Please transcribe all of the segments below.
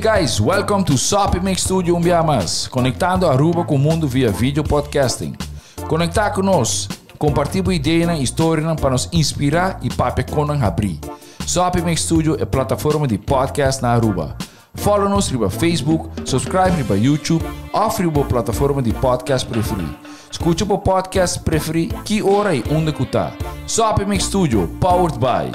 guys, welcome to Soppy Mix Studio un bia mas, konektando Aruba ku mundu via video podcasting. Konektá ku nos, kompartí bo ideanan i storianan pa nos inspirá i papia kon nan habrí. Soppy Mix Studio e plataforma di podcast na Aruba. Follow nos riba Facebook, subscribe riba YouTube òf riba bo plataforma di podcast preferí. Skucha bo podcast preferí ki ora i unda ku ta. Soppy Mix Studio, powered by.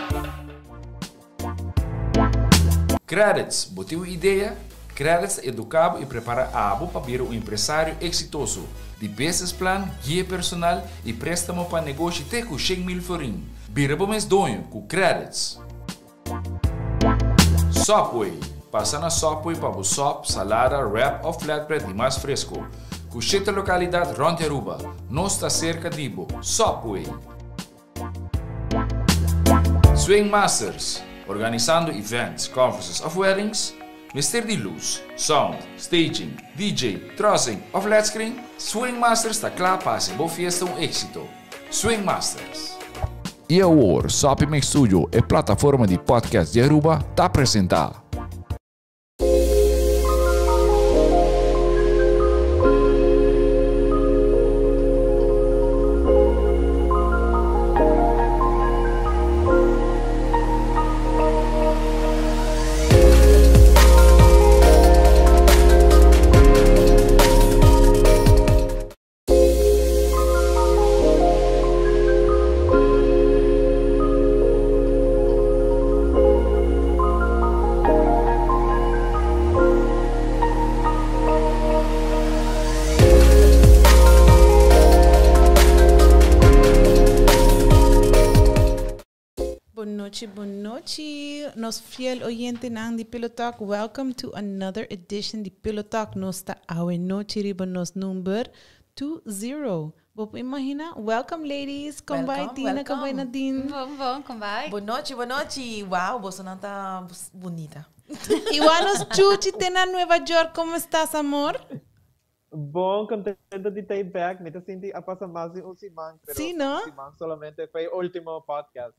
Credits, Bo tin un idea? Credits ta educa bo y prepara abo pa bira un empresario exitoso. Di business plan, guia personal y prestamo pa negoshi te cu 100,000 florin. Bira bo mes doño cu Credits! Subway, Pasa na Subway pa bo sop, salada, wrap of flatbread di mas fresco. Cu shete localidad rond di Aruba. Nos ta cerca di bo. Subway! Swing Masters, organisando events, conferences of weddings? Mester di luz, sound, staging, DJ, trussing of led screen? Swing Masters ta kla pa hasi bo fiesta un éxito. Swing Masters! I awor, Soppy Mix Studio, e plataforma di podcast di Aruba, ta presenta. Bon nochi, bon nochi, nos fiel oyentenan di Pillow Talk. Welcome to another edition di Pillow Talk. Nos ta awe nochi riba nos number 20. Bo por imagina? Welcome ladies. Kom bai Welcome, Tina, kom bai welcome. Nadine. Bon, bon, kom bai. Bon nochi, bon nochi. Wow, bosonan ta bunita. Igual nos Chuchi te na Nueva York. Como estás, amor? Bon, contento di ta back. Mi ta sinti a pasa mas di un siman, pero Sí, no? un siman solamente fue ultimo podcast.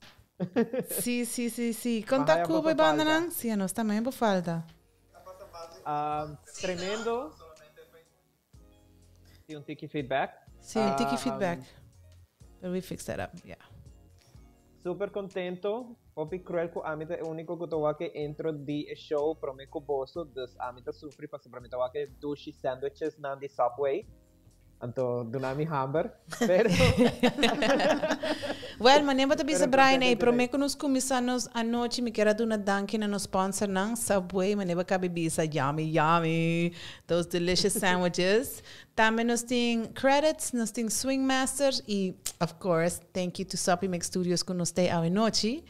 Sí, sí, sí, sí. Kon ta Mahaya Cuba boso y banda falta. nan? Sí, nos también bo falta. Tremendo. Sí, un tiki feedback. Sí, un tiki feedback. But we fix that up, yeah. Super contento. Hopi cruel ku ami ta e unico ku ta wak e intro di e show prome ku boso, dus ami ta sufri pasobra mi ta wak e dushi sandwiches nan di Subway. Anto duna mi hamber, pero Well, manera bo ta bisa Pero Brian, contento ey, di prome bay. ku nos kuminsá nos anochi mi kier a duna danki na nos sponsornan, Subway, manera bo kabi bisa, yummy, yummy, those delicious sandwiches. Tambe nos tin Credits, nos tin Swing Masters y, of course, thank you to Soppy Mix Studios ku nos t'ey awenochi.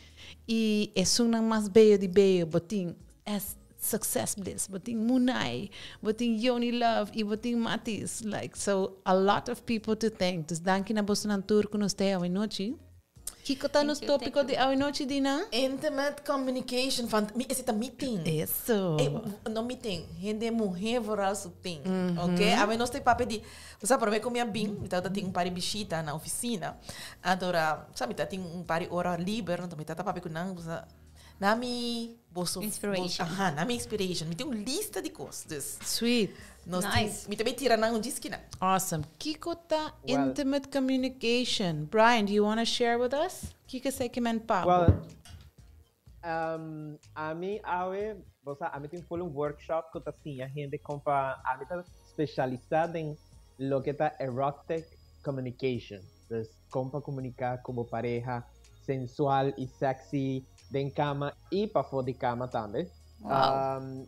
Y esunnan mas beyo di beyo, bo tin S Success Bliss, bo tin Munai, bo tin Yoni Love y bo tin Matis. Like, so a lot of people to thank. Dus danki na bosonan tur ku nos t'ey awenochi. Kiko ta nos Thank you, thank tópiko you. di awenochi, Dina? Intimate communication, van mi esei ta mi tin. Eso. Eh, no mi tin, hende muhé vooral su tin. Ok? Awe nos ta papia di, bo sa promé ku mi a bin, mi tabata tin un par di bishita na ofisina. Anto ora, sa mi ta tin un par di ora liber, anto mi tabata papia ku nan, bo sa, na mi boso, Inspiration. Aha, na mi inspiration. Mi tin un lista di kos, dus. Sweet. Nos tin, Nice. mi ta bay tira nan un djiskina. Awesome. Kiko ta Well, intimate communication? Brian, do you wanna share with us? Kiko esei ke men pa bo? Well, ami awe, bo sa, ami tin full un workshop ku ta siña hende kon pa, ami ta specialisa den loke ta erotic communication. Dus kon pa komunika ku bo pareha sensual i sexy den kama i pafó di kama tambe. Wow.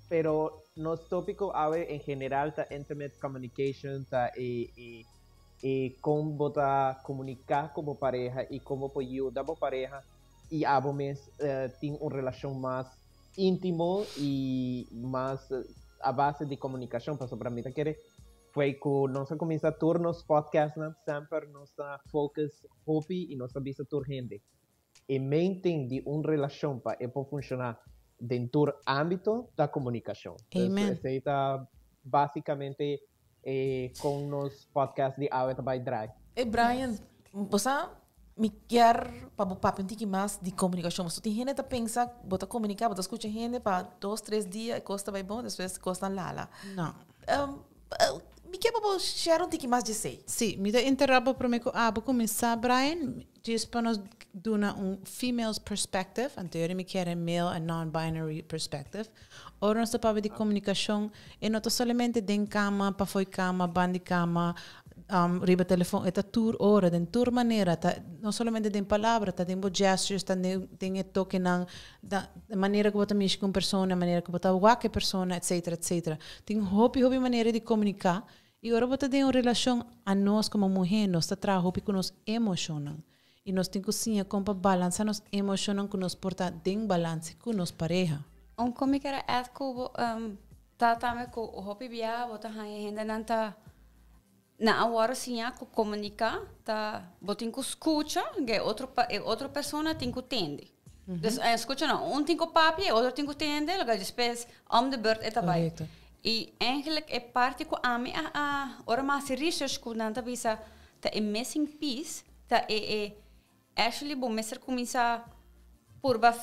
Pero nos tópiko awe en general ta intimate communication, ta e e e kon bo ta komuniká ku bo pareha i kon bo por yuda bo pareha i abo mes tin un relashon mas íntimo i mas a base di komunikashon, pasobra mi ta kere Fue cu nos a cuminsa tur nos podcastnan semper nos ta focus hopi y nos ta bisa tur hende e main thing di un relacion pa e por funciona den tur ambito ta comunicacion. Dus Amen. esey ta basicamente e con nos podcast di awe ta bay draai. Ey Brian, bo sa? Mi kier pa bo papia un tiki mas di komunikashon. Pasobra tin hende ta pensa bo ta komuniká, bo ta skucha hende pa dos, tres dia e kos ta bai bon, despues kosnan lala. No. Mi kier pa bo share un tiki mas di esei. Sí, mi ta interrupt bo promé ku abo kuminsá, Brian, djis pa nos duna un female's perspective, anto mi kier e male and non-binary perspective. Ora nos ta papia di komunikashon, e no ta solamente den kama, pafó di kama, ban di kama, riba telefon, e ta tur ora, den tur manera, ta no solamente den palabra, ta den bo gestures, ta den den e tokenan, da e manera ku bo ta mishi ku un persona, e manera ku bo ta wak e persona, etcetera, etcetera. Tin hopi, hopi manera di komuniká, i ora bo ta den un relashon, anos komo muhé nos ta traha hopi ku nos emoshonnan, i nos tin ku siña kon pa balansa nos emoshonnan ku nos por ta den balanse ku nos pareha. Un ku mi ker a add ku bo ta tambe ku hopi biaha bo ta haña hendenan ta Nan a wòrdu siñá ku komuniká ta bo tin ku skucha ku e otro e otro persona tin ku tende. Dus e skucha no, un tin ku papia e otro tin ku tende, loke despues om de beurt e ta bai. Korekto. I eigenlijk e parti ku ami a a ora mi a hasi research ku nan ta bisa ta e missing piece ta e e Actually bo mester cuminsa purba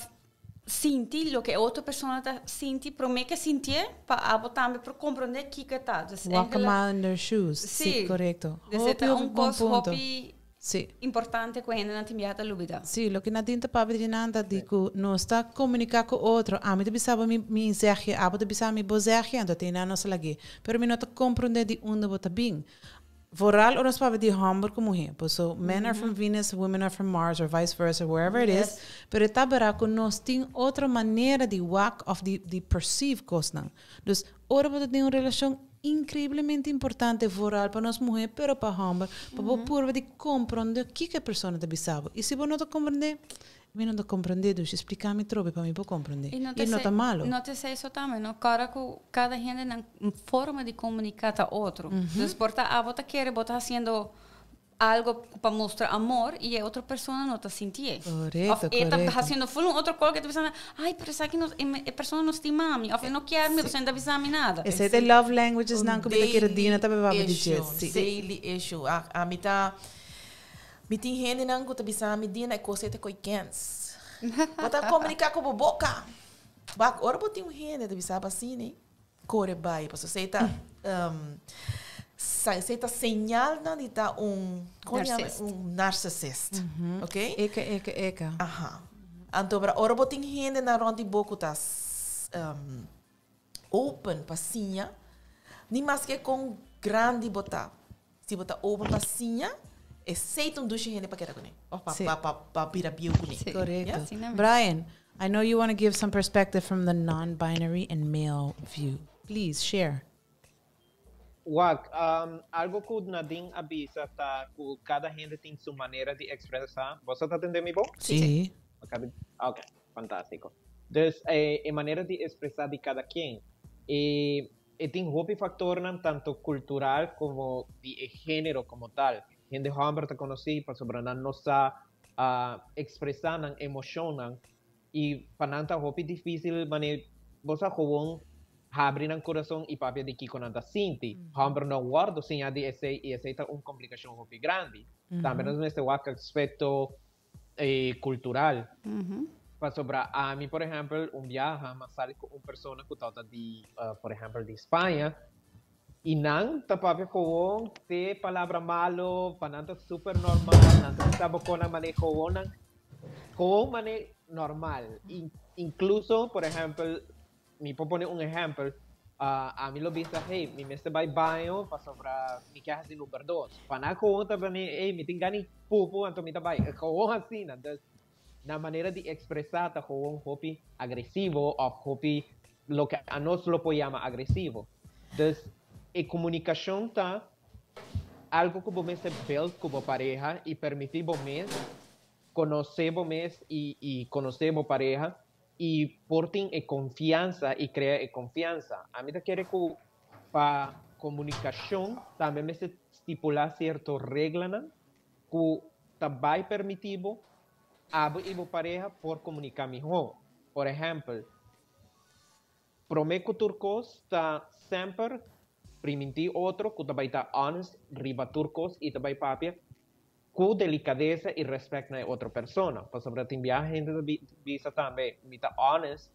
sinti loke e otro persona ta sinti prome ke sintié pa abo tambe por comprende kiko e ta. Dus Walk a eigenlijk mile in their shoes. Sí, Sí. korekto. Dus e Hopi, ta hopi un bon kos punto. hopi Sí. importante ku hendenan tin biaha ta lubida. Sí, loke Nadine ta papia di nan ta di ku nos ta komuniká ku otro. Ami ta bisa bo mi mi zegje, abo ta bisa mi bo zegje, anto te nan nos a lag'é. Pero mi no ta komprondé di unda bo ta bin. Vooral ora nos papia di homber cu muher. Paso men are from Venus, women are from Mars or vice versa, wherever it is. Pero e ta bera cu nos tin otro manera di wak of di di perceive cosnan. Dus ora bo ta den un relacion increiblemente importante vooral pa nos muher pero pa homber pa bo purba di compronde kico e persona ta bisa bo. Y si bo no ta comprende, Mi no ta comprende dus explica mi trobe pa mi por comprende. Y no Y no ta malo. No ta esei so tambe no. Kòrda ku kada hende nan forma di komuniká ta otro. Dus por ta abo ta kere bo ta hasiendo algo pa mustra amor y e otro persona no ta sintié. Korekto, Of e ta korekto. hasiendo ful un otro kos ke ta bisando ay pero esaki no e persona no stima mi of e no kier mi pasobra e no ta bisa mi nada. Esei ta e love languages nan ku mi ta kere dina ta bebaba di dje. Issue, Si. daily issue. Ami ta Mi tin hendenan ku ta bisa mi Dina e kos ei ta koi kens. Bo ta komuniká ku bo boka. Bak ora bo tin un hende ta bisa bo asina, kore bai pasobra esei ta esei ta señalnan di ta un kon yama Narcist. un narcissist. Ok? Eka, eka, eka. Aha. Anto ora ora bo tin hendenan rònt di bo ku ta open pa siña, ni maske kon grandi bo ta, Si bo ta open pa siña, esei ta un dushi hende pa keda kuné òf pa Sí. pa pa pa bira bieu kuné. Sí. Correcto. Así na mes. Brian, I know you want to give some perspective from the non-binary and male view. Please share. Wak, algo ku Nadine a bisa ta ku kada hende tin su manera di ekspresá. Boso ta tende mi bon? Sí. Ok, fantástiko. Dus e manera di ekspresá di kada ken. E E tin hopi factornan tanto cultural como di e genero como tal. Hende homber ta conoci pasobra nan no sa expresa nan emocionnan y pa nan ta hopi dificil mane bo sa gewoon habri nan curason y papia di kico nan ta sinti. Homber no wordo siña di esey y esey ta un complicacion hopi grandi. Tambe nos mester wak aspecto cultural. Pasobra ami, por ehempel, un biaha m'a sali cu un persona cu tabata di, por ehempel, di Spaña, y nan ta papia gewoon te palabra malo, pa nan ta super normal, nan ta bisa bo con nan mane gewoon nan, gewoon mane normal. Incluso, por ehempel, Mi por pone un ehèmpel, ami lo bisa, hey, mi mester bai baño pasobra mi ke hasi number dos. Pa nan gewoon ta bini, hey, mi tin gana di pupu, anto mi ta bai. Gewoon asina. Dus, nan manera di ekspresá ta gewoon hopi agresivo òf hopi loke anos lo por yama agresivo. Dus, e komunikashon ta algu ku bo mester build ku bo pareha i permití bo mes konosé bo mes i konosé bo pareha i por tin e konfiansa i krea e konfiansa. Ami ta kere ku pa komunikashon tambe mester stipulá sierto reglanan ku ta bai permití bo, abo i bo pareha por komuniká mihó. Por ehèmpel, promé ku tur kos ta semper primintí otro ku ta bai ta honest riba tur kos i ta bai papia. Ku delikadesa i rèspèt na e otro persona. Pasobra tin biaha hende ta bisa tambe, Mi ta honest,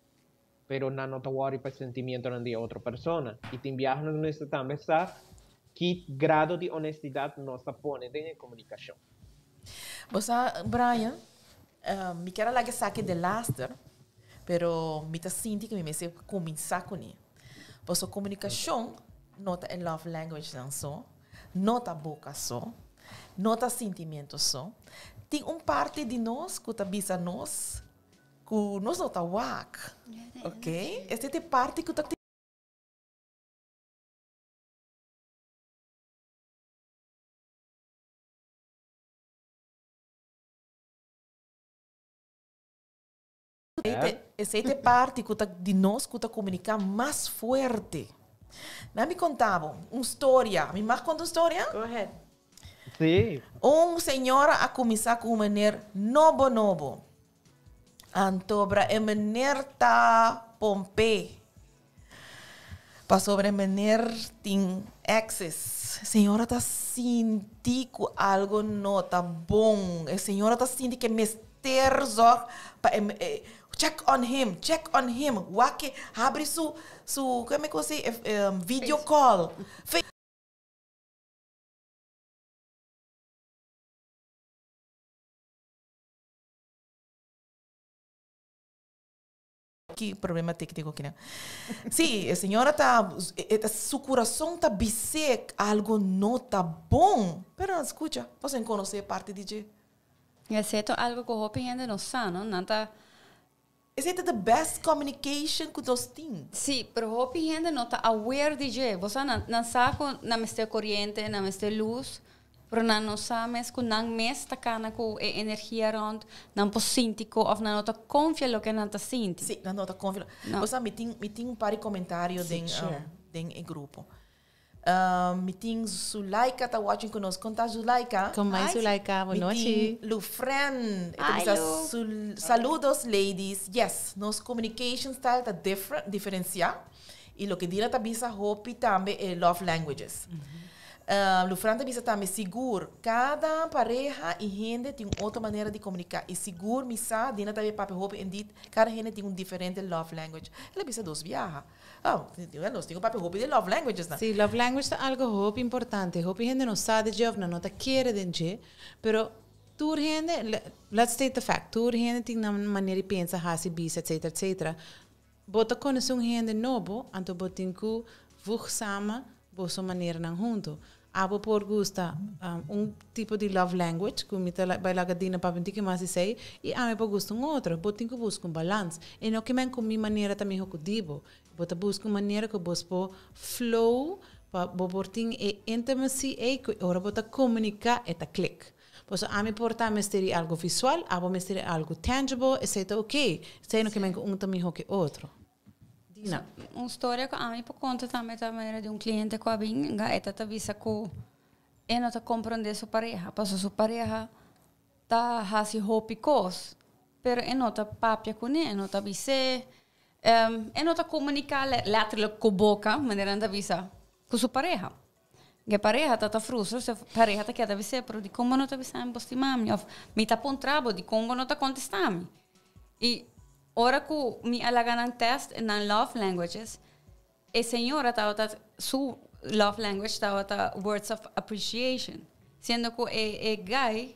pero nan no ta wòri pa e sentimientonan di e otro persona. I tin biaha nos mester tambe sa ki grado di honestidat nos ta pone den e komunikashon. Bo sa, Brian, mi kier a laga esaki delaster, pero mi ta sinti ku mi mester kuminsá kuné. Pasobra komunikashon no ta e love language nan so. No ta boka so, no ta sentimiento so. Tin un parti di nos ku ta bisa nos ku nos no ta wak, ok? Esei ta e parti ku ta. Esei ta e parti ku ta di nos ku ta komuniká mas fuerte. Na mi konta bo un storia. Mi mag konta un storia? Go ahead. Sí. Un señora a kuminsá ku un meneer nobo nobo. Antobra e meneer ta pomp'é. Pasobra e meneer tin exes. Señora ta sinti cu algo no ta bon. E señora ta sinti cu e mester zorg pa e check on him, check on him. Wak e habri su, su, como e cosa ey, video call. Ki problema técnico kinan. Sí, e señora ta, e ta, su corazón ta bis'é algo no ta bon, pero nan scucha, pasobra e conoce e parti di dje. Y esei ta algo cu hopi hende no sa, no? Nan ta. Esei ta the best communication cu nos tin. Sí, pero hopi hende no ta aware di dje. Bo sa, nan, nan sa cu nan mester coriente, nan mester luz, Pero nan no sa mes ku nan mes ta kana ku e energia rònt, nan por sinti ku òf nan no ta konfia loke nan ta sinti. Sí, nan no ta konfia. No. Bo sa, mi tin, mi tin un par di komentario den, den e grupo. Mi tin Zulaika ta watching ku nos. Kon ta Zulaika? Kon bai Zulaika? Bo nochi. Mi tin Lufren. E ta bisa saludos ladies. Yes, nos communication style ta different, diferensiá. I loke Dina ta bisa hopi tambe e love languages. Lufran ta bisa tambe sigur kada pareha i hende tin un otro manera di komuniká i sigur mi sa Dina ta papia hopi indeed kada hende tin un diferente love language. El a bisa dos biaha. Oh, nos tin ku papia hopi di love languages nan. Sí, love language ta algo hopi importante. Hopi hende no sa di dje òf nan no ta kere den dje, pero tur hende, let's state the fact, tur hende tin nan manera di pensa, hasi, bisa, etcetera, etcetera. Bo ta konosé un hende nobo, anto bo tin ku voeg samen boso maneranan hunto. Abo por gusta un tipo di love language, ku mi ta bai laga Dina papia un tiki mas di esei, i ami por gusta un otro. Bo tin ku buska un balans. E no ke men ku mi manera ta miho ku di bo. Bo ta buska un manera ku bos por flow pa bo por tin e intimacy ei ku ora bo ta komuniká e ta klik. Pasobra ami por ta mester di algo visual, abo mester di algo tangible, esei ta ok. Esei no ke men ku un ta miho ke otro. Dina. Un storia ku ami por konta tambe ta manera di un kliente ku a bin, nga e ta ta bisa ku e no ta komprondé su pareha, pasobra su pareha ta hasi hopi kos, pero e no ta papia kuné, e no ta bis'é, e no ta komuniká letterlijk ku boka, manera nan ta bisa, ku su pareha. E pareha ta ta frustra, su pareha ta keda bis'é, pero dikon bo no ta bisa mi bo stima mi? Òf mi ta puntra bo, dikon bo no ta kontestá mi? I ora ku mi a laga nan tèst nan love languages, e señora tabata su love language tabata words of appreciation, siendo ku e e guy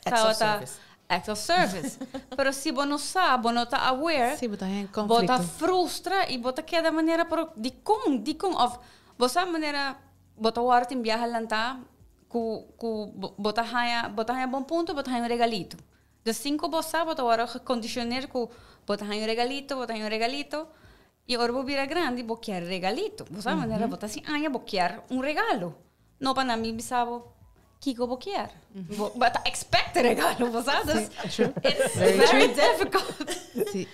Acts of service. Acts of service. Pero si bo no sa, bo no ta aware, Sí, bo ta en bo ta conflicto. frustra y bo ta keda manera, pero dikon, dikon? Of bo sa manera bo ta wòrdu tin biaha lantá ku ku bo bo ta haña bo ta haña bon punto, bo ta haña un regalito. Dus sin ku bo sa bo ta wòrdu gekondishoneer ku bo ta haña un regalito, bo ta haña un regalito y ora bo bira grandi bo kier regalito. Bo sa manera bo ta sin aña bo kier un regalo. No pa nan mi bisa bo kiko bo kier. Bo bo ta expect regalo, bo sa? Dus it's very difficult. Sí.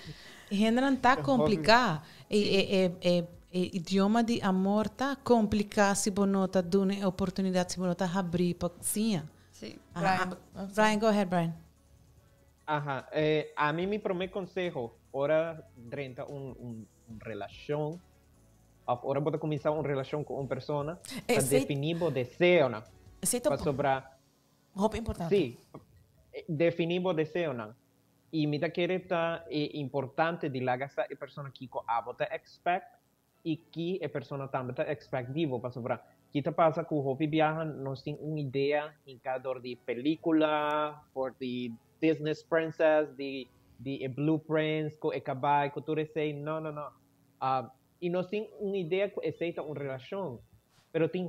Hendenan ta kompliká. E, e, e, e, e idioma di amor ta kompliká si bo no ta duna e oportunidat, si bo no ta habrí pa siña. Sí. Brian, Brian, go ahead, Brian. Aha, eh, ami mi promé konseho ora drenta un, un, un relashon Of ora bo ta kuminsá un relashon ku un persona, ta Esei- definí bo deseonan. Esei ta Pasobra Hopi importante. Sí, definí bo deseonan. I mi ta kere ta e importante di laga sa e persona kiko abo ta expect i ki e persona tambe ta expect di bo. Pasobra ki ta pasa ku hopi biaha nos tin un idea hinká dor di pelikula, for di Disney's princess, di di e blueprints ku e kabai ku tur esei. No, no, no. I nos tin un idea ku esei ta un relashon, pero tin.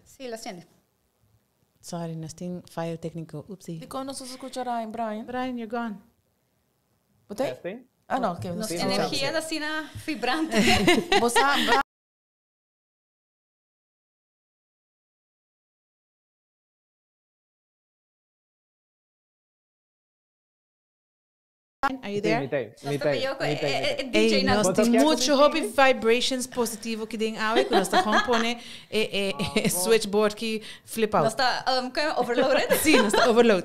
Sí, la siente. Sorry, nos tin fallo técnico. Oopsie. Dikon nos no sa skucha Ryan, Brian? Brian, you're gone. Bo ta? Ah, no, oké. Nos energia ta asina vibrante. Bo sa, Are you there? Mi tei, mi tei, mi tei. Ey, nos tin mucho hopi vibrations positivo ki den awe ku nos ta gewoon pone e e e switchboard ki flip out. Nos ta um, overloaded? Sí, nos ta overload.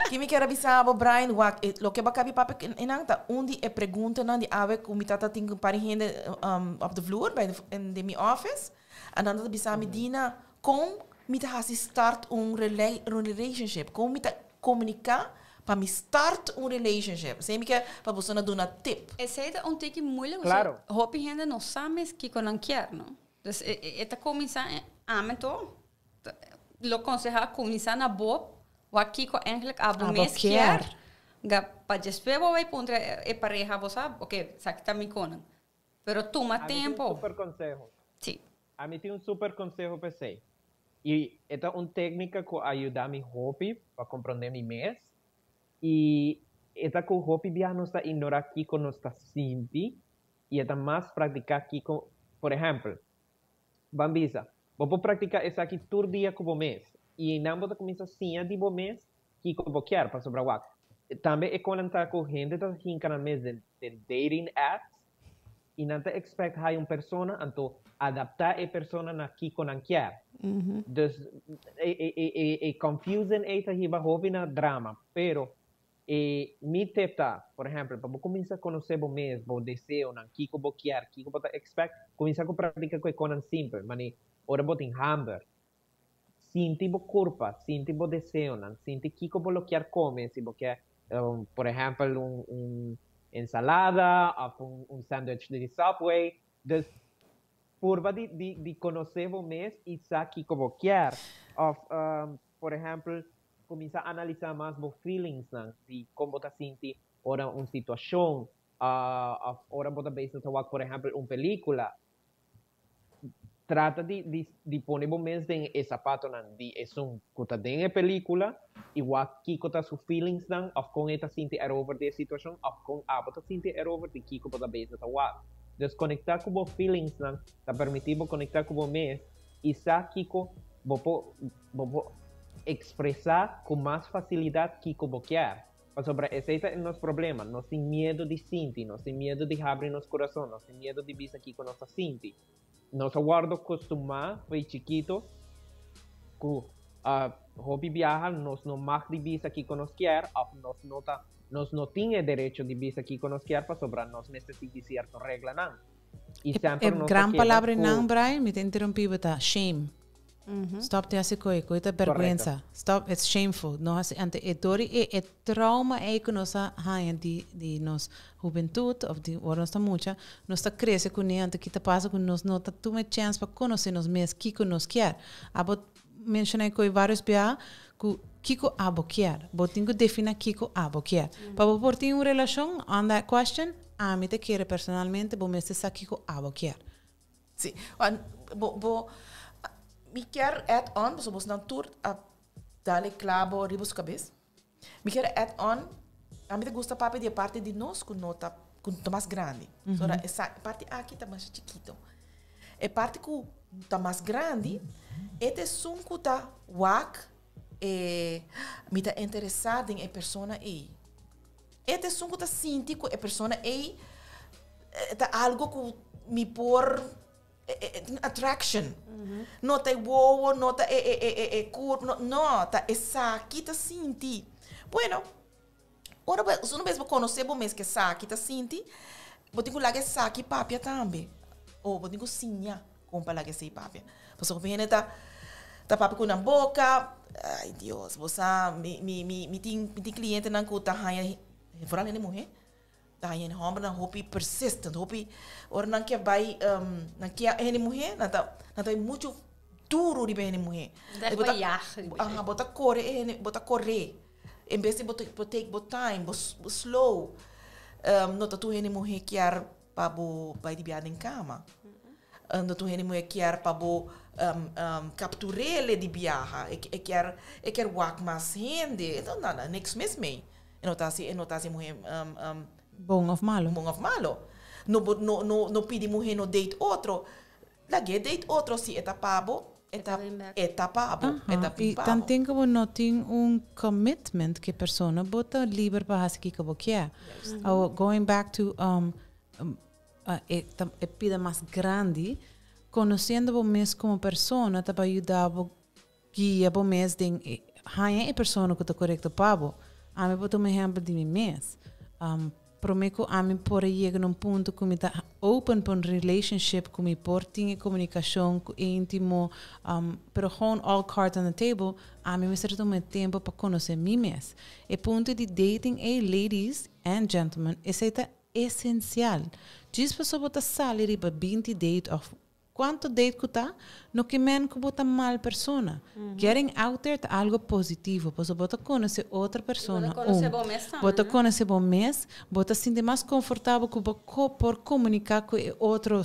Ki mi kier a bisa bo, Brian, wak, e, loke bo a kabi papia einan ta un di e preguntanan di awe ku mi tata tin ku un par di hende um, op de vloer bij de, in den mi office. En nan ta bisa mi, Dina, kon mi ta hasi start un un relationship? Kon mi ta komuniká Pa mi start un relationship. Esei mi ke pa boso na duna tip. Esei ta un tiki moeilijk. Claro. Hopi hende no sa mes kiko nan kier, no? Dus e ta kuminsá ami to lo konsehá kuminsá na bo wak kiko eigenlijk abo mes kier. Ga pa despues bo bai puntra e pareha bo sa, oke, esaki ta mi konan. Pero tuma tempo. Ami tin un super conseho. Sí. Ami tin un super conseho pa esey. Y e ta un tecnica cu a yuda mi hopi pa comprende mi mes. Y e ta cu hopi biaha nos ta ignora kico nos ta sinti y e ta mas practica kico, por ehempel, ban bisa, bo por practica esaki tur dia cu bo mes y eynan bo ta cuminsa siña di bo mes kico bo kier, pasobra wak, tambe e conan ta cu hende ta hinca nan mes den dating apps y nan ta expect haya un persona anto adapta e persona na kico nan kier. Dus e confusion ey ta hiba hopi na drama, pero e mi tip ta, por ehempel, pa bo cuminsa conoce bo mes, bo deseonan, kico bo kier, kico bo ta expect, cuminsa cu practica cu e conan simpel, mane ora bo tin hamber, Sinti bo kurpa, sinti bo deseonan, sinti kiko bo lo kier kome, si bo ke, por ehèmpel, un un ensalada òf un un sandwich di Subway. Dus, purba di di di konosé bo mes i sa kiko bo kier. Òf, por ehèmpel, kuminsá analisá mas bo feelingsnan, di kon bo ta sinti ora un situashon, òf ora bo ta bezig ta wak, por ehèmpel, un pelíkula. Trata di di di pone bo mes den e zapatonan di esun ku ta den e pelikula i wak kiko ta su feelingsnan òf kon e ta sinti erover di e situashon òf kon abo ta sinti erover di kiko bo ta bezig ta wak. Dus konektá ku bo feelingsnan ta permití bo konektá ku bo mes i sa kiko bo por bo por ekspresá ku mas fasilidat kiko bo kier. Pasobra esei ta nos problema, nos tin miedu di sinti, nos tin miedu di habri nos kurason, nos tin miedu di bisa kiko nos ta sinti. Nos a wòrdu kostumá for di chikito ku hopi biaha nos no mag di bisa kiko nos kier òf nos no ta nos no tin e derecho di bisa kiko nos kier pasobra nos mester sigui sierto reglanan. I semper E nos ta gran keda palabra ku. einan, Brian, mi ta interumpí bo, ta shame. Stop di hasi koe, koe ta bergwensa. Stop, it's shameful. No hasi, ante e dor e e trauma ei ku nos a haña di di nos hubentut of di ora nos ta mucha, nos ta krese kuné, anto ki ta pasa ku nos no ta tuma e chèns pa konosé nos mes kiko nos kier. Abo menshoná e koe vários biaha ku kiko abo kier. Bo tin ku definá kiko abo kier. Pa bo por tin un relashon, on that question, ami ta kere personalmente bo mester sa kiko abo kier. Sí. Bo, bo, mi kier add on, pasobra bosnan tur a dal e clavo riba su cabes. Mi kier add on, ami ta gusta papia di e parti di nos cu no ta, cu ta mas grandi. So ora esa parti aki ta masha chikito. E parti cu ta mas grandi, e ta esun cu ta wak e mi ta interesa den e persona ei. E ta esun ku ta sinti ku e persona ei ta algo ku mi por tin attraction. No ta e wowo, no ta e e e kurp, no, no, ta esaki ta sinti. Bueno, Ora bo, una bes bo konosé bo mes ku esaki ta sinti, bo tin ku laga esaki papia tambe. O bo tin ku siña kon pa laga esei papia. Pasobra hopi hende ta ta papia ku nan boka, ai Dios, bo sa mi mi mi mi tin mi tin klientenan ku ta haña, vooral hende muhé, ta haña hende hòmbernan hopi persistent, hopi ora nan ke bai nan ke hende muhé nan ta nan ta bai muchu duru riba hende muhé. Bo ta yag riba dje. Bo ta kore e hende, bo ta kor'é. En bes di bo bo take bo time, bo slow, no ta tur hende muhé kier pa bo bai di biaha den kama. No tur hende muhé kier pa bo kaptur'é di biaha. E kier e kier wak mas hende. No nada, niks mis mee. E no ta hasi e no ta hasi muhé Bon of malo. Bon of malo. No bo no no no pidi muhé no date otro. Lag'é date otro si e ta pa bo, e ta e ta pa bo, e ta bin I pa bo. tanten ku bo no tin un commitment ku e persona, bo ta liber pa hasi kiko bo kier. Awor, going back to e ta e pida mas grandi, konosiendo bo mes komo persona ta pa yuda bo Guia bo mes den e haña e persona ku ta korekto pa bo. Ami por tuma ehèmpel di mi mes. Promé ku ami por a yega na un punto ku mi ta open pa un relationship ku mi por tin e komunikashon ku íntimo, pero gewoon all cards on the table, ami mester a tuma e tempu pa konosé mi mes. E punto di dating ei, ladies and gentlemen, esei ta esensial. Djis pasobra bo ta sali riba 20 date òf Cuanto date cu ta, no ke men cu bo ta mal persona. Getting out there ta algo positivo, pasobra bo ta conoce otro persona, Bo ta conoce un. bo mes tambe, Bo ta no? conoce bo mes, bo ta sinti mas confortabel cu bo co por comunica cu e otro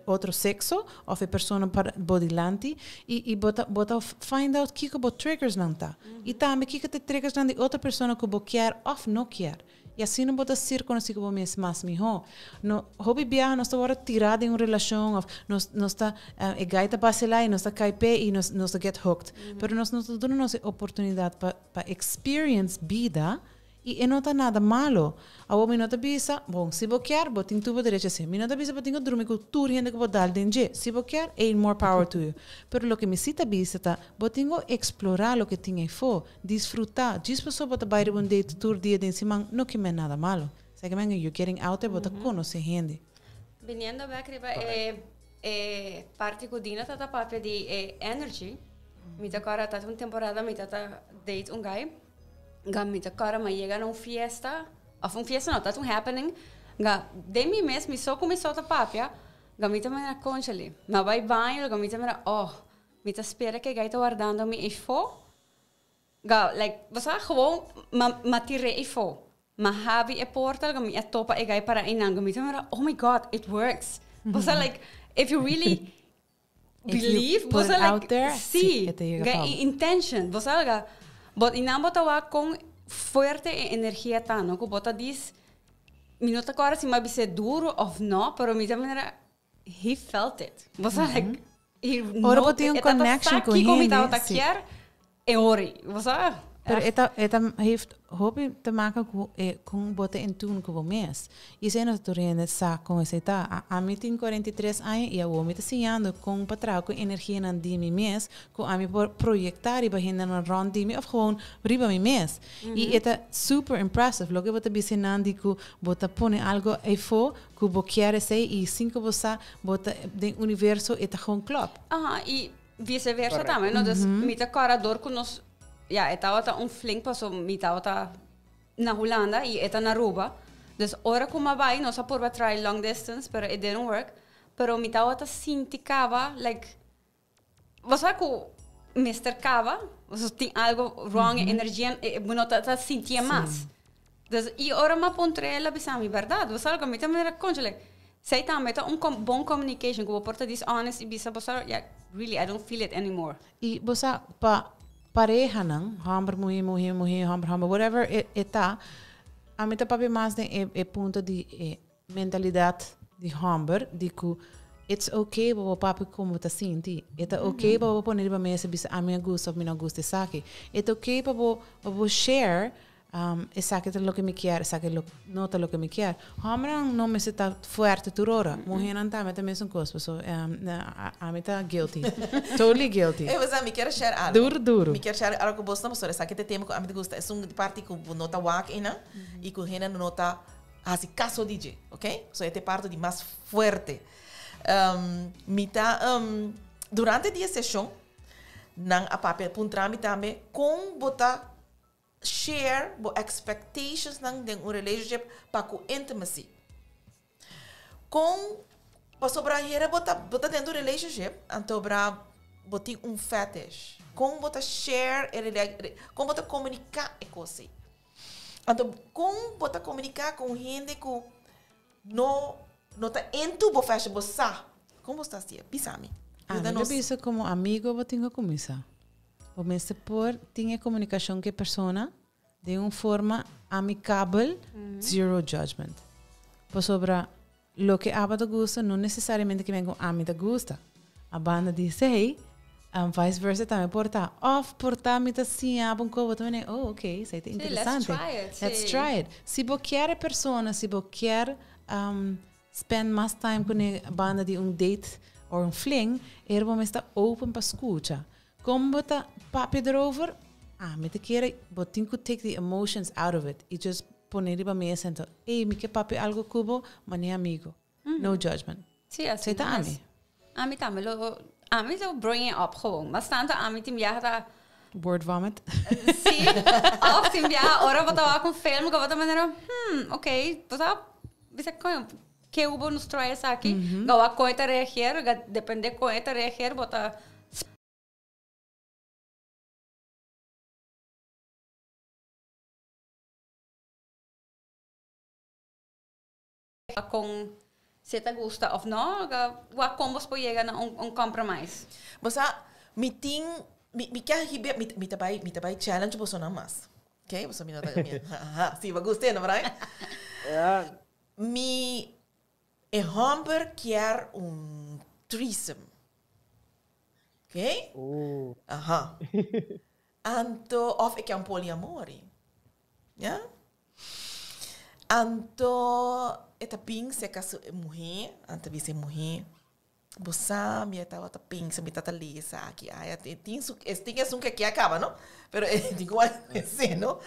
otro sexo of e persona para bo dilanti y y bo ta bo ta find out kico bo triggersnan ta. Y tambe kico ta e triggersnan di otro persona cu bo kier of no kier. I asina bo ta ser konosí ku bo mes mas mihó. No, hopi biaha nos ta wòrdu tirá den un relashon òf nos nos ta e gai ta basilá i nos ta kai p'e i nos nos ta get hooked. Pero nos no ta duna nos e oportunidat pa pa experience bida i e no ta nada malo. Awor mi no ta bisa, bon, si bo kier bo tin tur bo derecho así. Mi no ta bisa bo tin ku drumi ku tur hende ku bo dal den dje. Si bo kier, ey, more power to you. Pero loke mi si ta bisa ta, bo tin ku eksplorá loke tin eyfó. Disfruta, djis pasobra bo ta bai riba un date tur dia den siman no ke men nada malo. Sa ke men you're getting out there, bo ta konosé hende. Biniendo bek riba e e parti ku Dina ta ta papia di e energy, mi ta kòrda ta un temporada mi ta ta date un guy, ga mi ta kòrda mi a yega na un fiesta, òf un fiesta no, ta un happening, ga den mi mes mi so ku mi so ta papia, ga mi ta mira kónchale, mi a bai baño, ga mi ta mira oh, Mi ta spera ku e guy ta wardando mi eifó. Ga, like, bo sa, gewoon ma, ma tir'é eifó. Ma habi e porta, ga mi a topa e guy para einan. Ga mi ta mira, oh my God, it works. Bo sa, like, if you really If you believe, bo put sa, it like, out there, sí, sí, e ta yega ga pa bo. e intention. Bo sa, ga, but einan bo ta wak kon fuerte e energia ta, no? Ku bo ta dis, mi no ta kòrda si mi a bis'é duro òf no, pero mi ta mira, He felt it. Bo sa like he Ora bo tin un e tata connection sa cu kiko mi hende, tabata sí. kier e ori. Bo sa? Pero e ta, e ta heeft hopi te maken cu e con bo ta in tune cu bo mes. Y esey no ta tur hende sa con esey ta. A, ami tin 43 aña y awor mi ta siñando con pa traha cu energianan di mi mes cu ami por proyecta riba hendenan rond di mi of gewoon riba mi mes. Y e ta super impressive loke bo ta bisa nan di cu bo ta pone algo eyfo Ku bo kier esei i sin ku bo sa bo ta den universo e ta gewoon klop. Aha, i vice versa tambe, no? Dus mi ta kòrda dor ku nos, ya, e tabata un flink paso mi tabata na Hulanda i e ta na Aruba. Dus ora ku mi a bai nos a purba try long distance pero it didn't work. Pero mi tabata sinti kaba like Bo sa ku mester kaba, bo tin algo wrong, e energia, bo no ta sintié mas. Dus, i ora mi a puntra el a bisa mi bèrdat. Bo sa loke mi ta mira, kónchale, esei tambe ta un bon communication ku bo por ta dishonest i bisa bo sa, ya, really I don't feel it anymore. I bo sa, pa parehanan, hòmber, muhé, muhé, muhé, hòmber, hòmber, whatever e ta, ami ta papia mas den e punto di e Mentalidad di homber di cu it's ok pa bo papia con bo ta sinti. E ta ok pa bo pone riba mesa bisa ami a gusta of mi no a gusta esaki. E ta ok pa bo pa bo share. Esaki ta loke mi kier, esaki lo no ta loke mi kier. Hombernan no mester ta fuerte tur ora. Muhernan tambe ta mesun cos. Paso ami ta guilty. Totally guilty. Ey, bosa, mi kier share algo. Duro, duro. Mi kier share algo cu bos, no, pasobra esaki ta e tema cu ami ta gusta. Esun parti cu bo no ta wak eynan y cu hende no ta haci caso di dje, ok? So e ta e parti di mas fuerte. Mi ta, durante di e sesion, nan a papia, puntra mi tambe con bo ta share bo expectations nan den un relationship pa cu intimacy. Con pasobra hera bo ta bo ta den un relationship anto bra bo tin un fetish. Con bo ta share e con bo ta comunica e cos ey. Anto con bo ta comunica cu un hende cu no no ta into bo fetish bo sa. Con bo sta haci'e? Bisa mi. Ami ta bisa como amigo bo tin cu cuminsa. Bo mester por tin e komunikashon ku e persona den un forma amikabel, zero judgment. Pasobra loke abo ta gusta no nesesariamente ke men ku ami ta gusta. A banda di esei, vice versa tambe por ta. Òf por ta mi ta siña abo un kos, bo ta mene, oh ok, esei ta interesante. Sí, let's try it. Let's try it. Si bo kier e persona, si bo kier spend mas time kuné banda di un date or un fling, e bo mester ta open pa skucha. Kon bo ta papia derover? Ami ta kere bo tin ku take the emotions out of it i just pone riba mesa en ta, ey, mi ke papia algo ku bo, manera amigo. No judgment. Sí, así Esei ta mes. ami. Ami tambe lo, ami lo bring it up gewoon. Mas tanto ami tin biaha ta. Word vomit. Sí. Of tin biaha ora bo ta wak un film ku bo ta manera, hmm, ok, bo ta bisa koño, ke hubo nos try esaki? Ga wak kon e ta reageer, ga depende kon e ta reageer bo ta. Con si e ta gusta of no, wak con bos por yega na un compromise. Bo sa, mi tin, mi mi ke hibe, mi mi ta bai, mi ta bai challenge bosonan mas. Ok, boso mi no ta, mi, aha, si, bo gusta e no, right? Ja. Mi, e homber kier un threesome. Ok? Aha. Anto, of e kier un polyamory. Ya? Anto e ta bin serka su muhé, anto bisa e muhé, Bo sa mi a tabata pensa, mi tata lesa aki, aya, tin su, tin esun ke ke a kaba no, pero e tin ku wak esei no.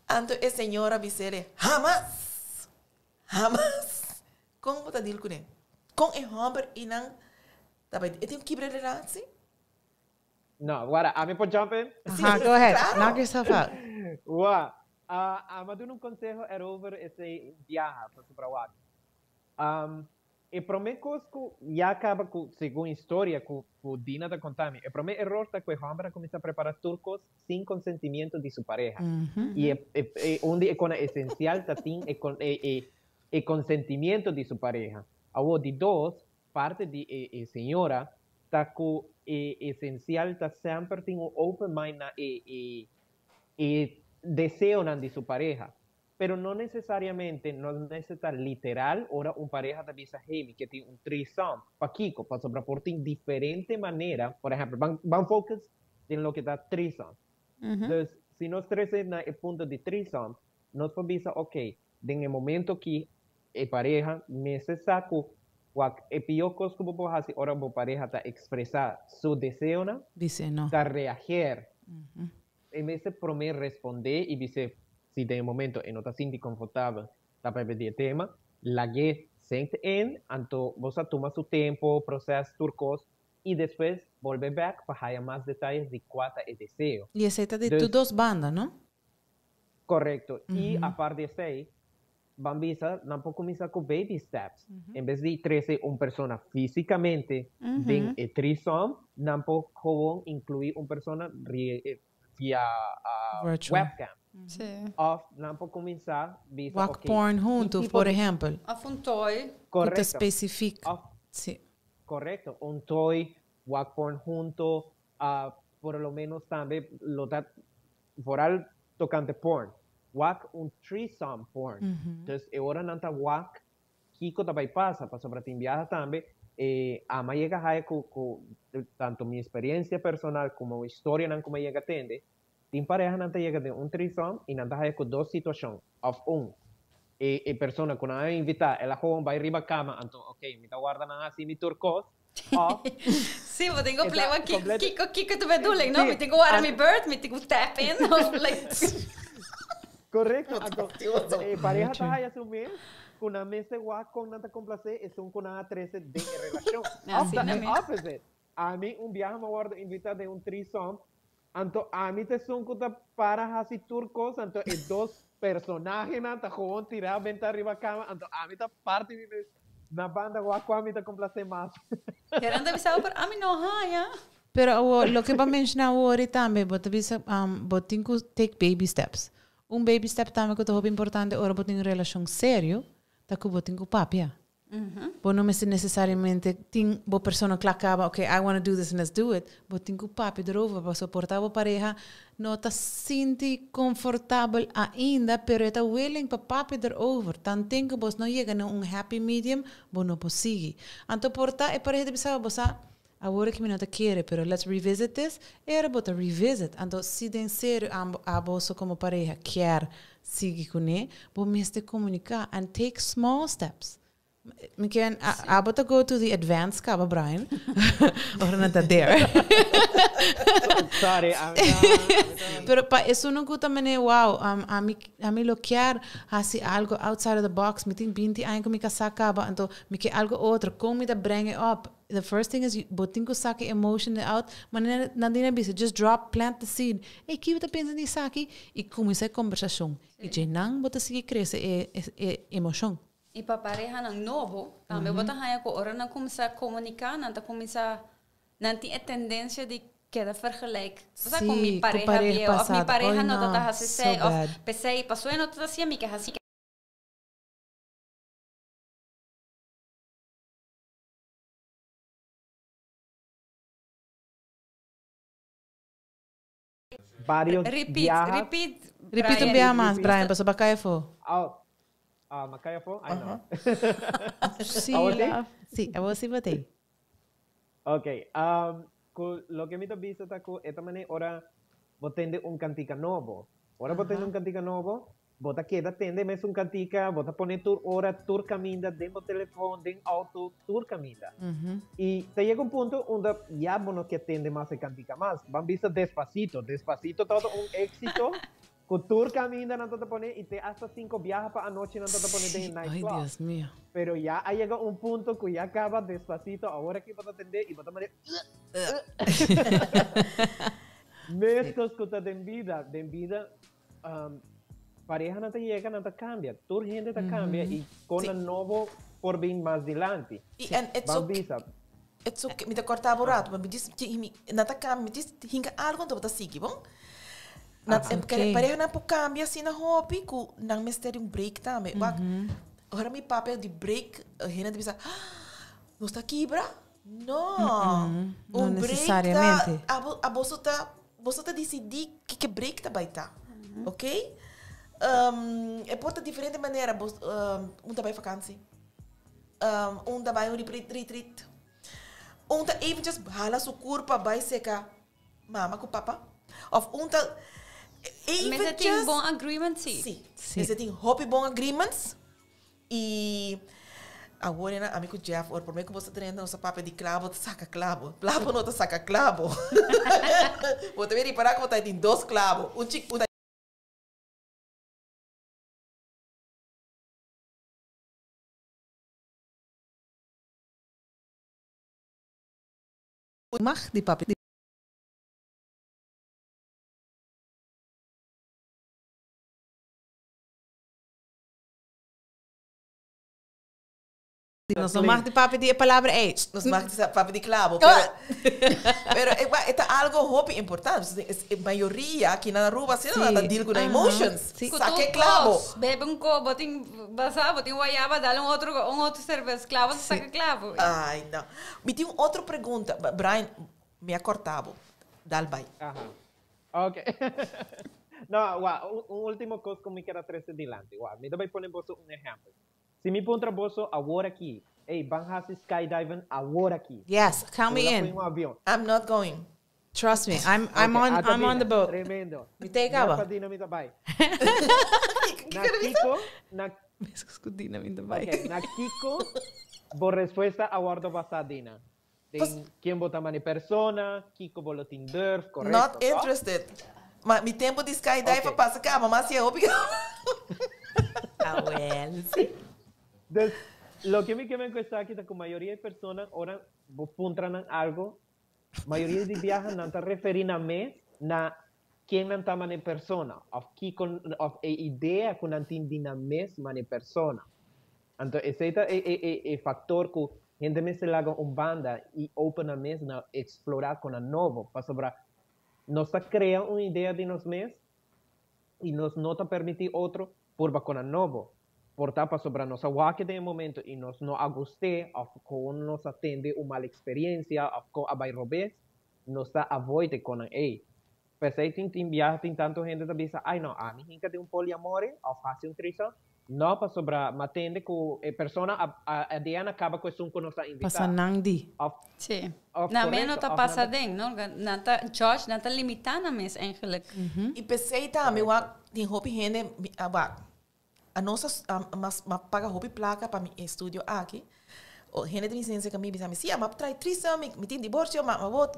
Anto e señora bis'é, Hamas! Hamas! Kon bo ta deal kuné? Kon e hòmber einan ta bai, e tin ku kibra e relatie? No, guarda, ami por jump in? Aha, go ahead. Claro. Knock yourself out. Wa, ami a duna un conseho erover esei biaha pasobra wak. E prome cos cu ya caba cu, segun historia cu Dina ta conta mi, e prome error ta cu e homber a cuminsa prepara tur cos sin consentimiento di su pareha. Y e un di e cona esencial ta tin e consentimiento di su pareha. Awor, di dos, Parte di e señora ta cu e esencial ta semper tin un open mind na e e deseonan di su pareha. Pero no necesariamente no mester ta literal ora un pareha ta bisa hey mi ke tin un threesome. Pakico? Pasobra por tin diferente manera, por ehempel ban ban focus den loke ta threesome. Dus si nos trece na e punto di threesome nos por bisa ok den e momento ki E pareha mester sa ku wak e pió kos ku bo por hasi ora bo pareha ta ekspresá su deseonan, Bis'é no. ta reager. E mester promé respondé i bis'é si den e momento e no ta sinti konfortabel ta papia di e tema, lag'é sent in, anto bo sa tuma su tempu, proses tur kos i despues bolbe bèk pa haya mas detayes di kua ta e deseo. I esei ta di tur Dus. dos banda, no? Korekto. I apart di esei, Ban bisa, nan por kuminsá ku baby steps. En bes di trese un persona físikamente den e threesome, nan por gewoon inkluí un persona via webcam. Òf nan por kuminsá bisa, Wak oké, porn ki huntu, tipo por di. ehèmpel. Òf un toy. Ku ta Korekto. spesifik. Òf, Sí. korekto, un toy, wak porn huntu, por lo ménos tambe lo ta Vooral tocante porn. Wak un threesome porn. Dus e ora nan ta wak kico ta bay pasa, pasobra tin biaha tambe e ama yega haya cu cu tanto mi experiencia personal como historianan cu mi a yega tende, Tin parehanan ta yega den un threesome y nan ta haya cu dos situacion of un e e persona cu nan a invita el a gewoon bay riba cama anto ok mi ta warda nan haci mi tur cos of Sí, bo tin cu play wan kiko kiko kiko ta bedoeling no? Mi tin cu warda mi beurt, mi tin cu tap in of like. Correcto, anto e pareha ta haya su mes cu nan mester wak con nan ta complace esun cu nan a trece den e relacion of ta e opposite. Ami un biaha mi a wordo invita den un threesome Anto ami ta esun ku ta para hasi tur kos, anto e dos personahenan ta gewoon tirá bentá riba kama, anto ami ta parti mi mes na banda wak kua mi ta komplasé mas. Keren ta bisa bo, pero ami no haña. Pero awor, loke bo a menshoná awor tambe, bo ta bisa, bo tin ku take baby steps. Un baby step tambe ku ta hopi importante ora bo tin un relashon serio, ta ku bo tin ku papia. Bo no mester necesariamente tin bo persona kla kaba, ok, I wanna do this and let's do it. Bo tin ku papia erover pasobra por ta bo pareha no ta sinti konfortabel ainda, pero e ta willing pa papia erover. Tanten ku bos no yega na un happy medium, bo no por sigui. Anto por ta e pareha ta bisa bo, sa, awor aki mi no ta kere, pero let's revisit this. E ora bo ta revisit. Anto si den serio aboso komo pareha kier sigui kuné, bo mester komuniká and take small steps. Mi kier abo ta go to the advanced kaba, Brian. Ora nan ta there. Sorry, ami ta. Pero pa esunnan ku ta mene, wow, ami ami lo kier hasi algo outside of the box. Mi tin binti aña ku mi kasá kaba, anto mi ke algo otro. Kon mi ta bring it up? The first thing is bo tin ku saka e emotion out, manera Nadine a bisa, just drop, plant the seed. Ey, ki bo ta pensa di esaki? I kuminsá e kombersashon. I dje nan bo ta sigui krese e e emoshon. I pa parehanan nobo, tambe bo ta haña ku ora nan kuminsá komuniká, nan ta kuminsá, nan tin e tendensia di keda vergelijk. Bo sa ku mi pareha bieu òf mi pareha no ta ta hasi esei òf p'esei pasó e no ta ta hasi, mi ke hasi. Varios Repeat, biaha. repeat, Repeat un Brian. biaha mas, Brian, pasobra bo a kai afó. Oh, ah, m'a kai afó? Ai no. Sí, Awor sí? love. Sí, awor sí bo t'ei. Ok, ku loke mi ta bisa ta ku e ta manera ora bo tende un kantika nobo. Ora bo tende un kantika nobo, Bo ta keda tende mesun kantika, bo ta pone tur ora, tur kaminda, den bo telefon, den auto, tur kaminda. I ta yega un punto unda ya bo no ke tende mas e kantika mas. Ban bisa Despacito. Despacito tabata un éxito ku tur kaminda nan tabata pone i te hasta sinko biaha pa anochi nan tabata pone den e Ay, nightclub. Dios mío. Pero ya a yega un punto ku ya kaba Despacito, awor aki bo ta tende i bo ta mane Meskos ku ta den bida, den bida Parehanan ta yega, nan ta cambia. Tur hende ta cambia y con nan nobo por bin mas dilanti. Y en it's Ban okay. bisa. It's okay. Mi ta corta bo rato, maar mi dis mi nan ta cambia, mi dis hinka algo anto bo ta sigui, bon? Nan Okay. parehanan por cambia asina hopi cu nan mester di un break tambe. Wak, ora mi papia di break, hende ta bisa, nos ta kibra? No. No Un break ta, necesariamente. abo, aboso ta, boso ta disidí kiko break ta bai ta. Ok? E por ta diferente manera. Bos, un ta bai vakantie. Un ta bai un retreat. Un ta eventjes hala su kurpa bai seka mama ku papa. Of un ta Mester tin eventjes. bon agreement, sí. Sí. Sí. Mester tin hopi bon agreements. I awor ena ami ku Jeff, ora promé ku bo ta drenta nos a papia di klabo ta saka klabo. Klabo no ta saka klabo. Bo ta bin ripará ku bo ta tin dos klabo, un chik un. Mag di papia di. Nos no mag di papia di e palabra ei. Nos mag di papia di clavo. Pero, pero e, e ta algo hopi importante. E mayoria aki na Aruba asina nan ta deal cu nan emotions. Sí. Saca e clavo. Bebe un copo, tin basa, bo tin guayaba, dale un otro, un otro cerveza. Clavo ta saca clavo. Ay, no. Mi tin un otro pregunta. Brian, mi a corta bo. Dal bai. Aha. Ok. No, wak, un, un último kos ku mi keda trese dilanti. Wak, mi ta bai pone boso un ehèmpel. Si mi puntra boso awor aki, Ey, ban hasi skydiving awor aki. Yes, count me Bula in. pui un avion. I'm not going. Trust me, I'm I'm Ok, on ata I'm on Dina, the boat. Tremendo. Mi ta Na kaba. pa Dina mi ta bai. Na Kiko, na, Mescos ku Dina mi ta bai. ok, na Kiko, bo respuesta a wordo basa Dina. Den ken bo ta mane persona, Kiko bo lo tin durf, correcto. Not toch? interested. Ma mi tempo di skydive Ok. pasa caba, mas si hopi. Ah, well, sí. Dus, loke mi ke men ku esaki ta ku mayoria di persona ora bo puntra nan algo, mayoria di biaha nan ta referí nan mes na ken nan ta mane persona òf kiko òf e idea ku nan tin di nan mes mane persona. Anto esei ta e e e e faktor ku hende mester laga un banda i open nan mes na eksplorá kon nan nobo, pasobra nos ta krea un idea di nos mes i nos no ta permití otro purba kon nan nobo. Por ta pasobra nos a wak den e momento i nos no a gust'é òf kon nos a tende un mal eksperensia òf kon a bai robes, nos ta avoid e konnan ei. P'esei tin tin biaha tin tantu hende ta bisa, ai no, ami hinka den un poliamore òf hasi un threesome. No, pasobra m'a tende ku e persona a a diana kaba ku esun ku nos a invitá. Pasa nan di. Òf Sí. òf Na men no korekto, ta òf nan pasa ta den, no? Nan ta judge, nan ta limitá nan mes eigenlijk. I p'esei tambe wak tin hopi hende mi a wak. A nos a mas m'a paga hopi plaka pa mi estudio aki. O hende tin lisensia ku mi bisa mi, sí, a m'a trae threesome, mi mi tin diborsio, ma awor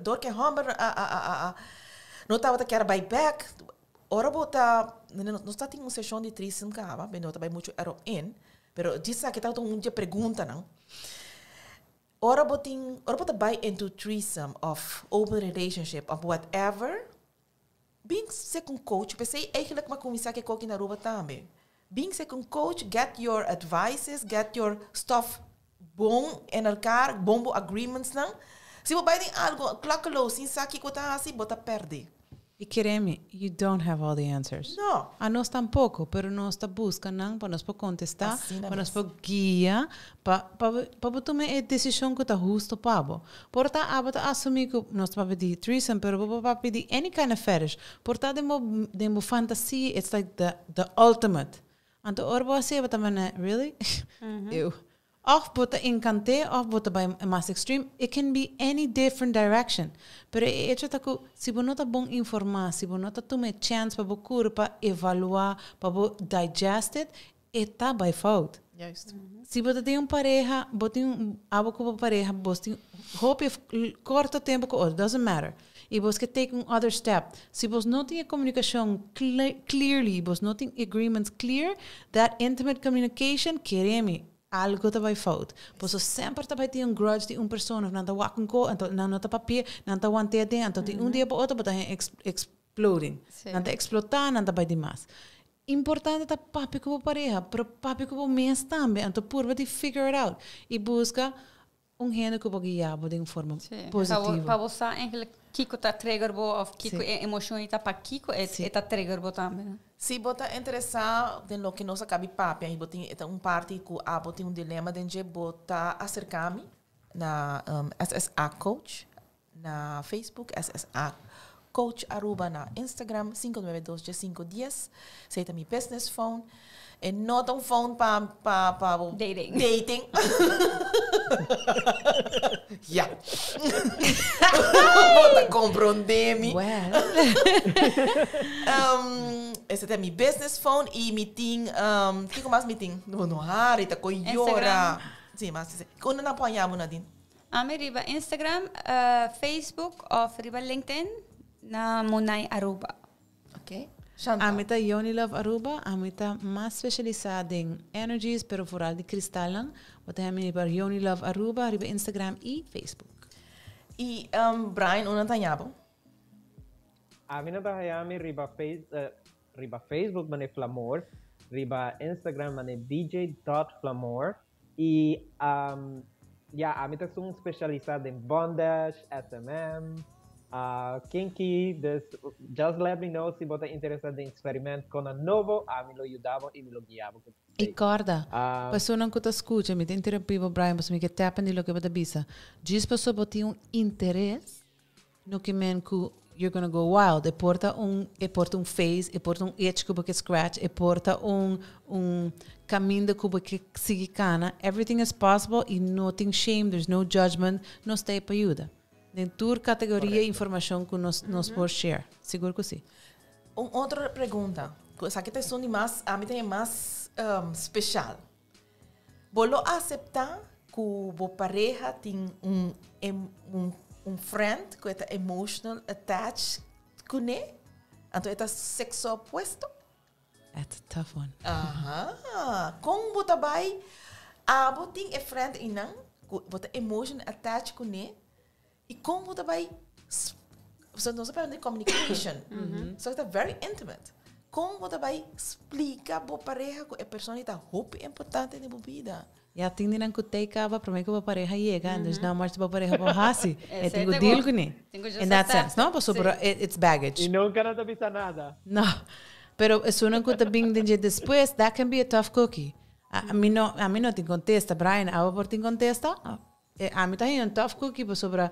dor ku e hòmber a a a a no tabata kier bai bèk. Ora bo ta, nos ta tin un seshon di threesome kaba, mi no ta bai muchu erop in, pero djis aki tabata un dje preguntanan. Ora bo tin, ora bo ta bai into threesome of open relationship of whatever, bin sek un coach, p'esei eigenlijk mi a kuminsá ku e koki na Aruba tambe. Bin sek un coach, get your advices, get your stuff bon en elkaar, bon bo agreementsnan. Si bo bai den algo klakkeloos sin sa kiko ta hasi, bo ta pèrdè. I kere mi, you don't have all the answers. No. Anos tampoco, pero nos ta busca nan pa nos por contesta, Asina pa nos mes. por guia, pa, pa, pa bo tuma e decision cu ta husto pa bo. Por ta abo ta asumi cu nos ta papia di threesome, pero bo por papia di any kind of fetish. Por ta den bo, den bo fantasia, it's like the, the ultimate. Anto ora bo hasié bo ta manda, really? Ew. Of bo ta encant'é of bo ta bai mas extreme, it can be any different direction. Pero e hecho ta cu si bo no ta bon informa, si bo no ta tuma e chance pa bo cura pa evalua, pa bo digest it, e ta bai fout. Juist. Si bo ta den un pareha, bo tin un, abo cu bo pareha, bos tin hopi of corto tempo cu otro, doesn't matter. Y bos ke take un other step. Si bos no tin e comunicacion clearly, bos no tin agreements clear, that intimate communication, kere mi, algo ta bai fout. Boso semper ta bai tin un grudge di un persona, of nan ta wak un ko, anto nan no ta papia, nan ta want'é aden, anto di un dia pa otro bo ta hen exploding. Nan ta explota, nan ta bai dimas. Importante ta papia ku bo pareha, pero papia ku bo mes tambe, anto purba di figure it out y busca un hende ku por guia bo den forma positivo. Pa bo sa eigenlijk kiko ta trigger bo of kiko e emocion ei ta pa kiko e Sí. ta trigger bo tambe. No? Si bo ta interesá den loke nos a kabi papia i bo tin e ta un parti ku abo tin un dilema den dje, bo ta aserká mi na SSA Coach na Facebook, SSA Coach Aruba na Instagram, 592 1510. Esei ta mi business phone. E no ta un phone pa pa pa bo Dating. Dating. Ja. Bo ta comprende mi. Well. Ese ta mi business phone y mi tin um, kiko mas mi tin? No, no hari, ta koy Instagram. yora. Sí, mas sí. Unda nan por haña bo, Nadine? Ami riba Instagram, Facebook of riba LinkedIn na Munay Aruba. Okay. Chantal. Ami ta Yoni Love Aruba, ami ta mas specialisa den energies, pero vooral di kristalnan. Bo ta hami riba Yoni Love Aruba riba Instagram y Facebook. Y Brian, unda ta haña bo? Ami nan ta haña mi riba riba Facebook mane Flamor, riba Instagram mane DJ dot Flamor y ya ami ta esun specialisa den bondage, SMM, Kinky, dus just let me know si bo ta interesa den experiment con nan nobo, ami lo yuda bo y mi lo guia bo cu I corda, pasobra nan cu ta scucha, mi ta interrumpi bo Brian pasobra mi ke tap in di loke bo ta bisa, djis pasobra bo tin un interes no ke men cu you're gonna go wild, e por ta un, e por ta un phase, e por ta un itch cu bo ke scratch, e por ta un un caminda cu bo ke sigui cana, everything is possible y no tin shame, there's no judgment, nos ta ey pa yuda. Den tur categoria informacion cu nos por share. Sigur cu si. Un otro pregunta. Esaki ta esun di mas, ami ta e mas special. Bo lo acepta cu bo pareha tin un friend cu e ta emotional attached cune? Anto e ta sexo opuesto? That's a tough one. Aha. Con bo ta bay? Abo tin e friend einan cu bo ta emotional attached cune? Y con bo ta bay? So nos a papia di communication. So ta very intimate. Con bo ta bay splica bo pareha cu e persona ta hopi importante den bo bida? Ja, tin di nan cu take over prome cu bo pareha yega, and there's not much bo pareha por haci. E tin cu deal cu ne. In that sense, no? Pasobra it's baggage. Y nunca nan ta bisa nada. No. Pero esunnan cu ta bin den dje despues, that can be a tough cookie. Ami no, ami no tin contesta. Brian, abo por tin contesta? Ami ta haña un tough cookie pasobra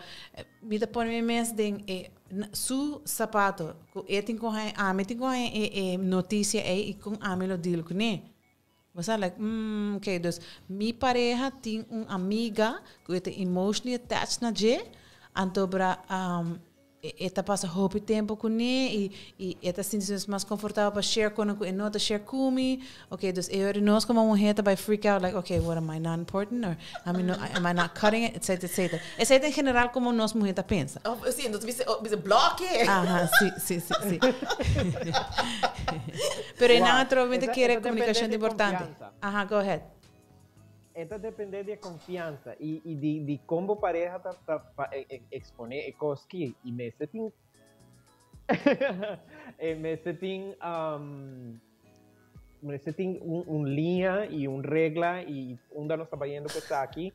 mi ta pone mi mes den e su sapato cu e tin cu haña, ami tin cu haña e noticia ey y con ami lo deal cune. Bo sa like, mm, ok, dus mi pareha tin un amiga cu e ta emotionally attached na dje, anto bra e ta pasa hopi tempo cune y y e ta sinti su mes mas comfortabel pa share con cu e no ta share cu mi. Ok, dus e ora nos como muher ta bay freak out like, ok, what am I not important or ami no, am I not cutting it, etcetera, etcetera. Esey ta en general como nos muher ta pensa. Oh, si, entonces bisa, oh, bisa bloque. Aha, si, si, si, si. Pero e nan atrobe ta kere comunicacion ta importante. Aha, go ahead. E ta depende di e confiansa y y di di con bo pareha ta ta pa expone e cos ki y mester tin e mester tin mester tin un un liña y un regla y unda nos ta bayendo cu esaki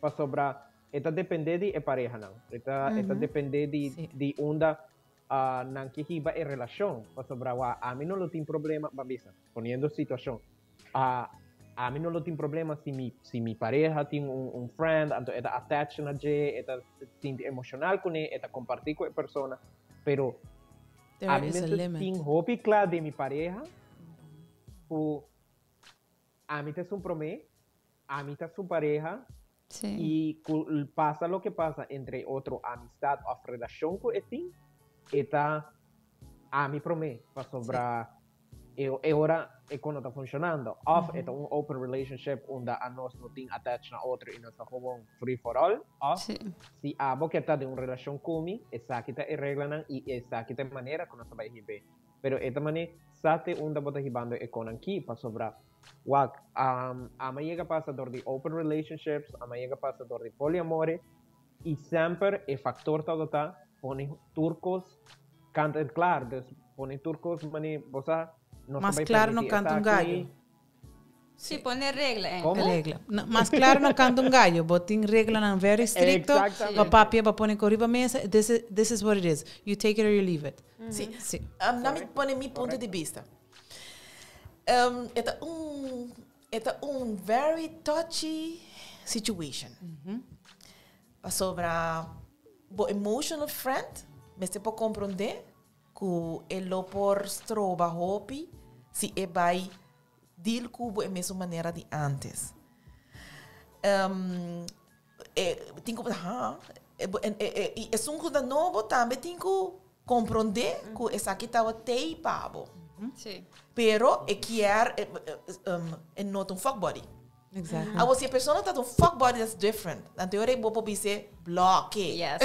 pasobra e ta depende di e parehanan e ta e ta depende di di unda nan ke hiba e relashon, pasobra wak ami no lo tin problema, ban bisa, poniendo situashon, ami no lo tin problema si mi si mi pareha tin un un friend, anto e ta attach na dje, e ta sinti emoshonal kuné, e ta kompartí ku e persona, pero ami mester tin hopi kla den mi pareha ku ami ta esun promé, ami ta su pareha, Y cu pasa loke pasa entre otro amistad of relacion cu e tin, e ta ami prome, pasobra e ora e con no ta funcionando. Of e ta un open relationship unda anos no tin attach na otro y nos ta gewoon free for all. Of si abo ke ta den un relacion cu mi, esaki ta e reglanan y esaki ta e manera cu nos ta bay hib'e. Pero e ta mane sa te unda bo ta hibando e connan ki, pasobra Wak, ama yega pasa dor di open relationships, ama yega pasa dor di poliamore, y semper e factor tabata pone tur cos kant en klaar. Dus pone tur cos mane bo sa, nos ta Mas bay claro no permiti canta un esaki. gallo. Sí, pone regla, eh. Como? Regla. No, mas claro no canta un gallo. Bo tin reglanan very stricto. Exactamente. Bo papia, bo pone con riba mesa. This is what it is. You take it or you leave it. Sí. Sí. Na mi pone mi punto di bista. E ta un e ta un very touchy situation. Pasobra bo emotional friend mester por comprende cu e lo por stroba hopi si e bay deal cu bo e mesun manera di antes. E tin cu ha y esun cu ta nobo tambe tin cu comprende cu esaki tawa tey pa bo. Pero e kier e no ta un fuck buddy. Awor si e persona ta un fuck buddy that's different. Anto e ora bo por bis'e bloke. Yes.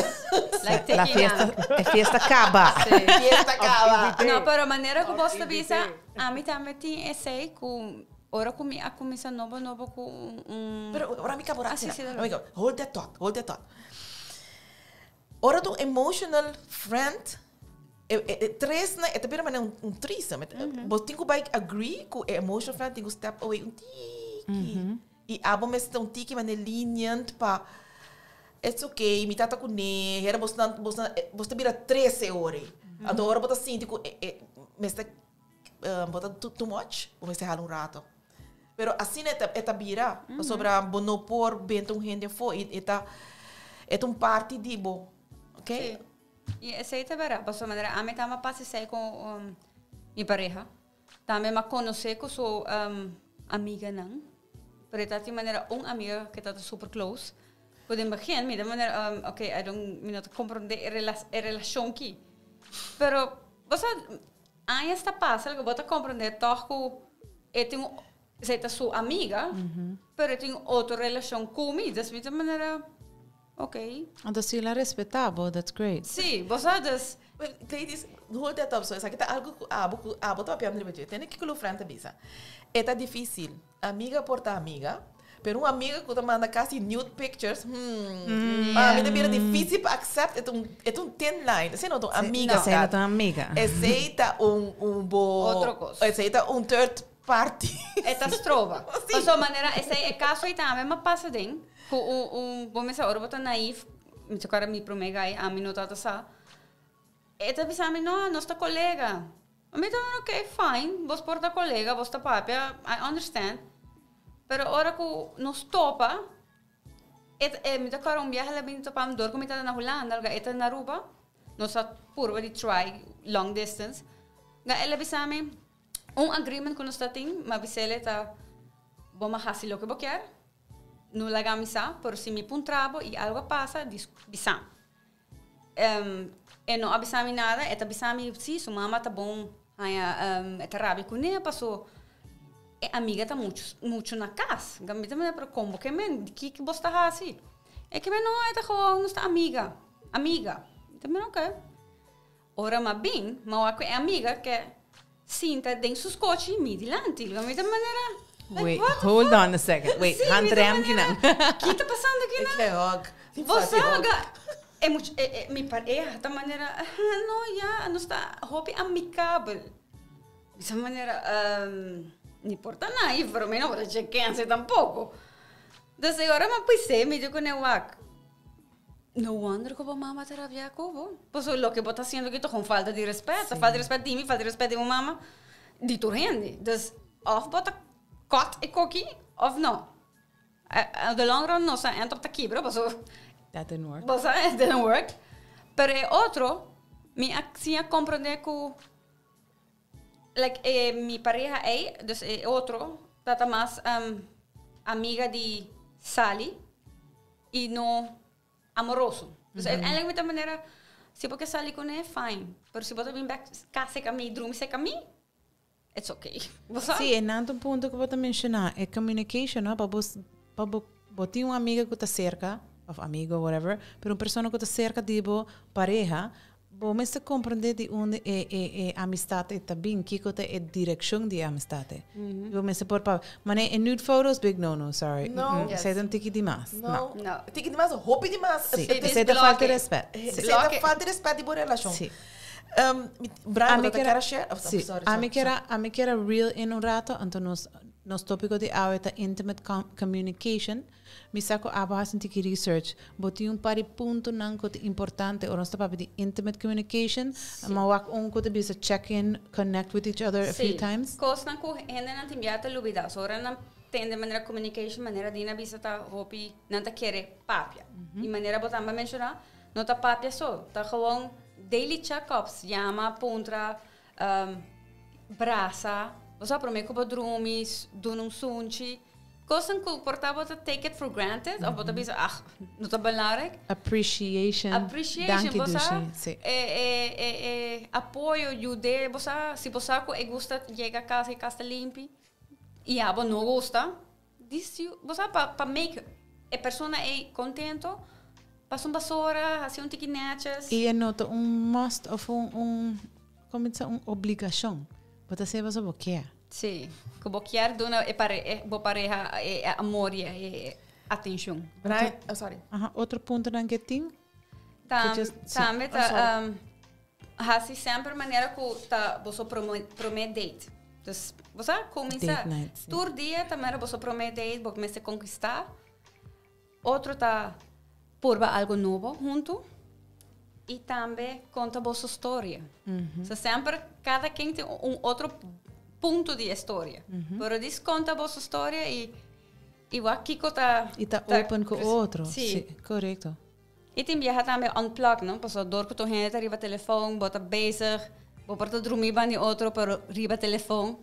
Like La taking fiesta, out. e fiesta caba. Fiesta caba. No, pero manera cu bo ta bisa, ami tambe tin esey cu ora cu mi a cuminsa nobo nobo cu un Pero ora mi cabo Ah, si, si, dale. Amigo, hold that thought, hold that thought. Ora tu emotional friend, e tres na, e ta bira manera un threesome. Bo tin cu bai agree cu e emotional friend tin cu step away un tiki. Y abo mester ta un tiki manera lenient pa it's okay, mi tata cu ne, hera bosnan, bosnan, bos ta bira tres e ora ei. Anto ora bo ta sinti cu e mester bo ta too much, bo mester hala un rato. Pero asina e ta bira, pasobra bo no por benta un hende afó y e ta e ta un parti di bo, ok? Sí, y esey ta bera, pasobra manera ami tamba pasa esey cu mi pareha, tambe mi a conoce cu su amiganan, pero e ta tin manera un amiga cu ta super close. Ku den begin mi ta manera um, ok, I don't, mi no ta komprondé e rela e relashon ki. Pero bo sa añas ta pasa ku bo ta komprondé tòg ku e tin un esei ta su amiga, pero e tin otro relashon ku mi. Dus mi ta manera ok. Anto si el a respetá bo, that's great. Sí, bo sa dus. Well, ladies, hold that up. So, esaki ta algu ku abo ku abo ta papiando riba dje. Tende kiko Lufran ta bisa. E ta difísil. Amiga por ta amiga, pero un amiga ku ta manda kasi nude pictures, hmm, pa mi ta bira difísil pa accept. E ta un, e ta un thin line. Esei no ta un amiga, Esei no Kat. ta un amiga. Esei ta un, un bo... Otro kos. Esei ta un third party. E ta stroba. Sí. Pasobra manera esei e kaso ei tambe m'a pasa den ku un, un, bo mester ora bo ta naïef, mi ta kòrda mi promé gai, ami no tabata sa. E ta bisa mi, no, nos ta colega. Mi ta ok, fine, bos por ta colega, bos ta papia, I understand. Pero ora cu nos topa, e, e, mi ta acorda un biaha el a bini topa mi dor cu mi tabata na Hulanda, alga e ta na Aruba, nos a purba di try long distance. Ga el a bisa mi, un agreement cu nos ta tin, mi a bis'el ta, bo ma haci loke bo kier, no laga mi sa, pero si mi puntra bo y algo a pasa, dis, bisa mi. E no a bisa mi nada, e ta bisa mi si su mama ta bon haña e ta rabia kuné paso e amiga ta muchu muchu na kas. Mi ta mira pero kon bo ke men kiko bo sta hasi? E ke men no e ta gewoon nos ta amiga amiga. Mi ta mira oke. Ora mi a bin mi a wak ku e amiga ke sinta den su skochi mi dilanti. Mi ta manera like Wait, what the hold fuck? on a second. Wait, Sí, mi ta handrem kinan. manera, Ki ta pasando E kinan? kle hug. Bo sa, ga, e much, e, e, mi pareha ta manera, no, ya, nos ta hopi amicabel. Di sa manera, um, ni por ta naïef, pero mi no por ta chequense tampoco. Dus e ora mi a pis'é, mi di cu ne wak, no wonder cu bo mama ta rabia cu bo. Pasobra loke bo ta haciendo aki ta con falta di respet. Ta falta di respet di mi, falta di respet di bo mama, di tur hende. Dus, of bo ta cut e koki, of no. In the long run nos a end up ta kibra paso That didn't work. Bo sa, it didn't work. Pero e otro, mi a siña comprende cu like e mi pareha ey, dus e otro, ta mas amiga di sali y no amoroso. Dus uiteindelijk mi ta manera, si bo ke sali cune, fine. Pero si bo ta bin bek cas seca mi, drumi seca mi, It's okay. Bo sa? Sí, e nan ta un punto ku bo ta menshoná, e communication, no? Pa bo, pa bo, bo tin un amiga ku ta serka, of amigo, whatever, pero un persona ku ta serka di bo pareha, bo mester komprendé di unda e, e, e amistat ei ta bin, kiko ta e direkshon di e amistat ei. Bo mester por papia. Manera e nude photos, big no no, sorry. No. Mm-mm. Esei ta un tiki dimas. No. No. No. Tiki dimas, hopi dimas. Sí. It is Esei ta falta di blocking. respet. Sí. Esei ta Blocking. falta di respet di bo relashon. Sí. Um, Brian, Ami bo ta kera- kera share? Oh, Sí, sorry, ami sorry, kera, ami kera reel in un rato, anto nos, nos tópico di awe ta intimate com- communication. Mi sa ku abo hasi un tiki research. Bo tin un par di puntonan ku ta importante ora nos ta papia di intimate communication. Ma wak un ku ta bisa check in, connect with each other a few Sí. times. Kosnan ku hendenan tin bia ta lubida. So ora nan tende manera communication, manera Dina bisa ta hopi nan ta kere papia. I manera bo tambe a menshoná, No ta papia so, ta gewoon daily check-ups, yama, puntra, brasa, bo sa prome ku bo drumi, duna un sunchi, kosnan ku por ta bo ta take it for granted of bo ta bisa ah, no ta belangrijk. Appreciation. Appreciation, Danki bo sa, Dushi, si. e, e, e, e apoyo, yud'é, bo sa, si bo sa ku e gusta yega kas i e kas ta limpi i abo no gusta, dis yu, bo sa pa pa make e persona ei contento, pasa un basora, haci un tiki netjes. I e no ta un must of un un como ta un obligacion. Bo ta haci pasobra bo kier. Sí, cu bo kier duna e pare e bo pareha e amor y e atencion. Brian, oh sorry. Aha, otro puntonan ke tin? Tam, Ke just- sí. tambe Oh, ta sorry. haci semper manera cu ta boso prome prome date. Dus, bo sa, cuminsa Date night, sí. tur dia ta mera boso prome date, bo mester conquista. Otro ta purba algo nobo hunto y tambe conta boso storia. So semper cada ken tin un otro punto di e storia. Pero dis conta boso storia y y wak kico ta Y ta open cu otro. Sí. Sí, correcto. Y tin biaha tambe unplug, no? Pasobra dor cu tur hende ta riba telefon, bo ta bezig, bo por ta drumi ban di otro, pero riba telefon.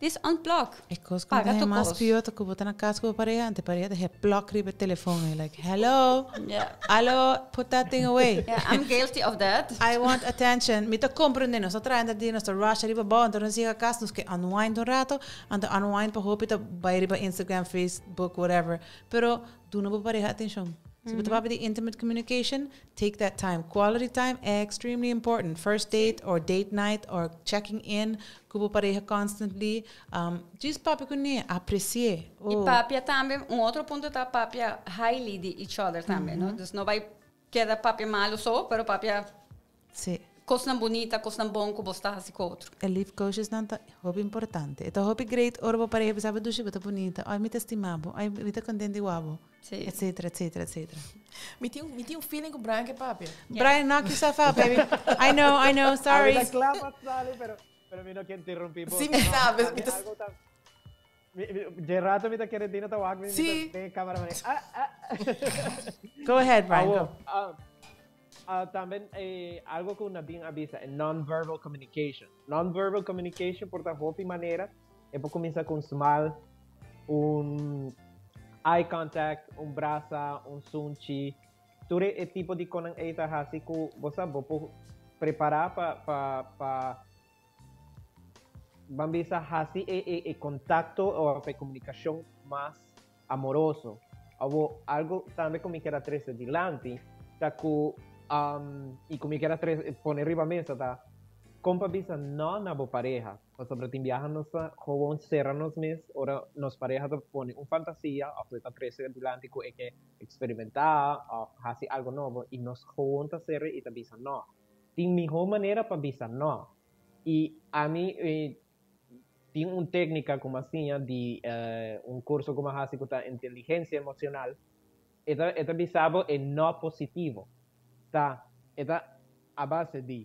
Dis unplug. E kos ku Paga ta tur mas kos. pió ta ku bo ta na kas ku bo pareha, ante pareha ta he plug riba e telefon. Y like, hello, Yeah. hallo, put that thing away. Yeah, I'm guilty of that. I want attention. Mi ta comprende, nos ta traha di nos ta rush riba bou, anto nos yega kas, nos ke unwind un rato, anto unwind pa hopi ta bai riba Instagram, Facebook, whatever. Pero duna bo pareha atencion. Si bo ta papia di intimate communication, take that time. Quality time, extremely important. First date or date night or checking in ku bo pareha constantly. Djis papia kuné, apreci'é. I papia tambe, un otro punto ta papia highly di each other tambe, no? Dus no bai keda papia malo so, pero papia Sí. Kosnan bunita, kosnan bon ku bo sta hasi ku otro. E life coachesnan ta hopi importante. E ta hopi great ora bo pareha bisa bo dushi bo ta bunita, ay mi ta stima bo, ay mi ta contento di wak bo, Sí. etcetera, etcetera, etcetera. Mi tin, mi tin un feeling ku Brian ke papia. Brian, knock yourself out, baby. I know, I know, sorry. A mi ta kla pa sali, pero, pero mi no ke interrumpí bo. Sí, mi sa, No, mi ta- algo ta- mi, de rato mi ta kere Dina ta wak mi, mi Sí. ta den camera mane, ah, ah. Go ahead, Brian, Awo, go. ah, ah, tambe, algo ku Nadine a bisa, e non-verbal communication. Non-verbal communication por ta hopi manera, e por kuminsa ku un smile, un eye contact, un brasa, un sunchi. Tur e tipo di konan ei ta hasi ku bo sa bo por prepara pa, pa, pa ban bisa hasi e, e, e kontakto o e komunikashon mas amoroso. Abo algo tambe ku mi kier a trese dilanti ta ku, i ku mi kier a trese, pone riba mesa ta kon pa bisa no na bo pareha. Pasobra tin biaha nos ta gewoon sera nos mes ora nos pareha ta pone un fantasia of e ta trese dilanti ku e ke eksperimentá of hasi algo nobo i nos gewoon ta sera i ta bisa no. Tin mihó manera pa bisa no. I ami tin un téknika ku mi a siña di un kurso ku mi a hasi ku ta inteligensia emoshonal. E ta e ta bisa bo e no positivo. Ta e ta a base di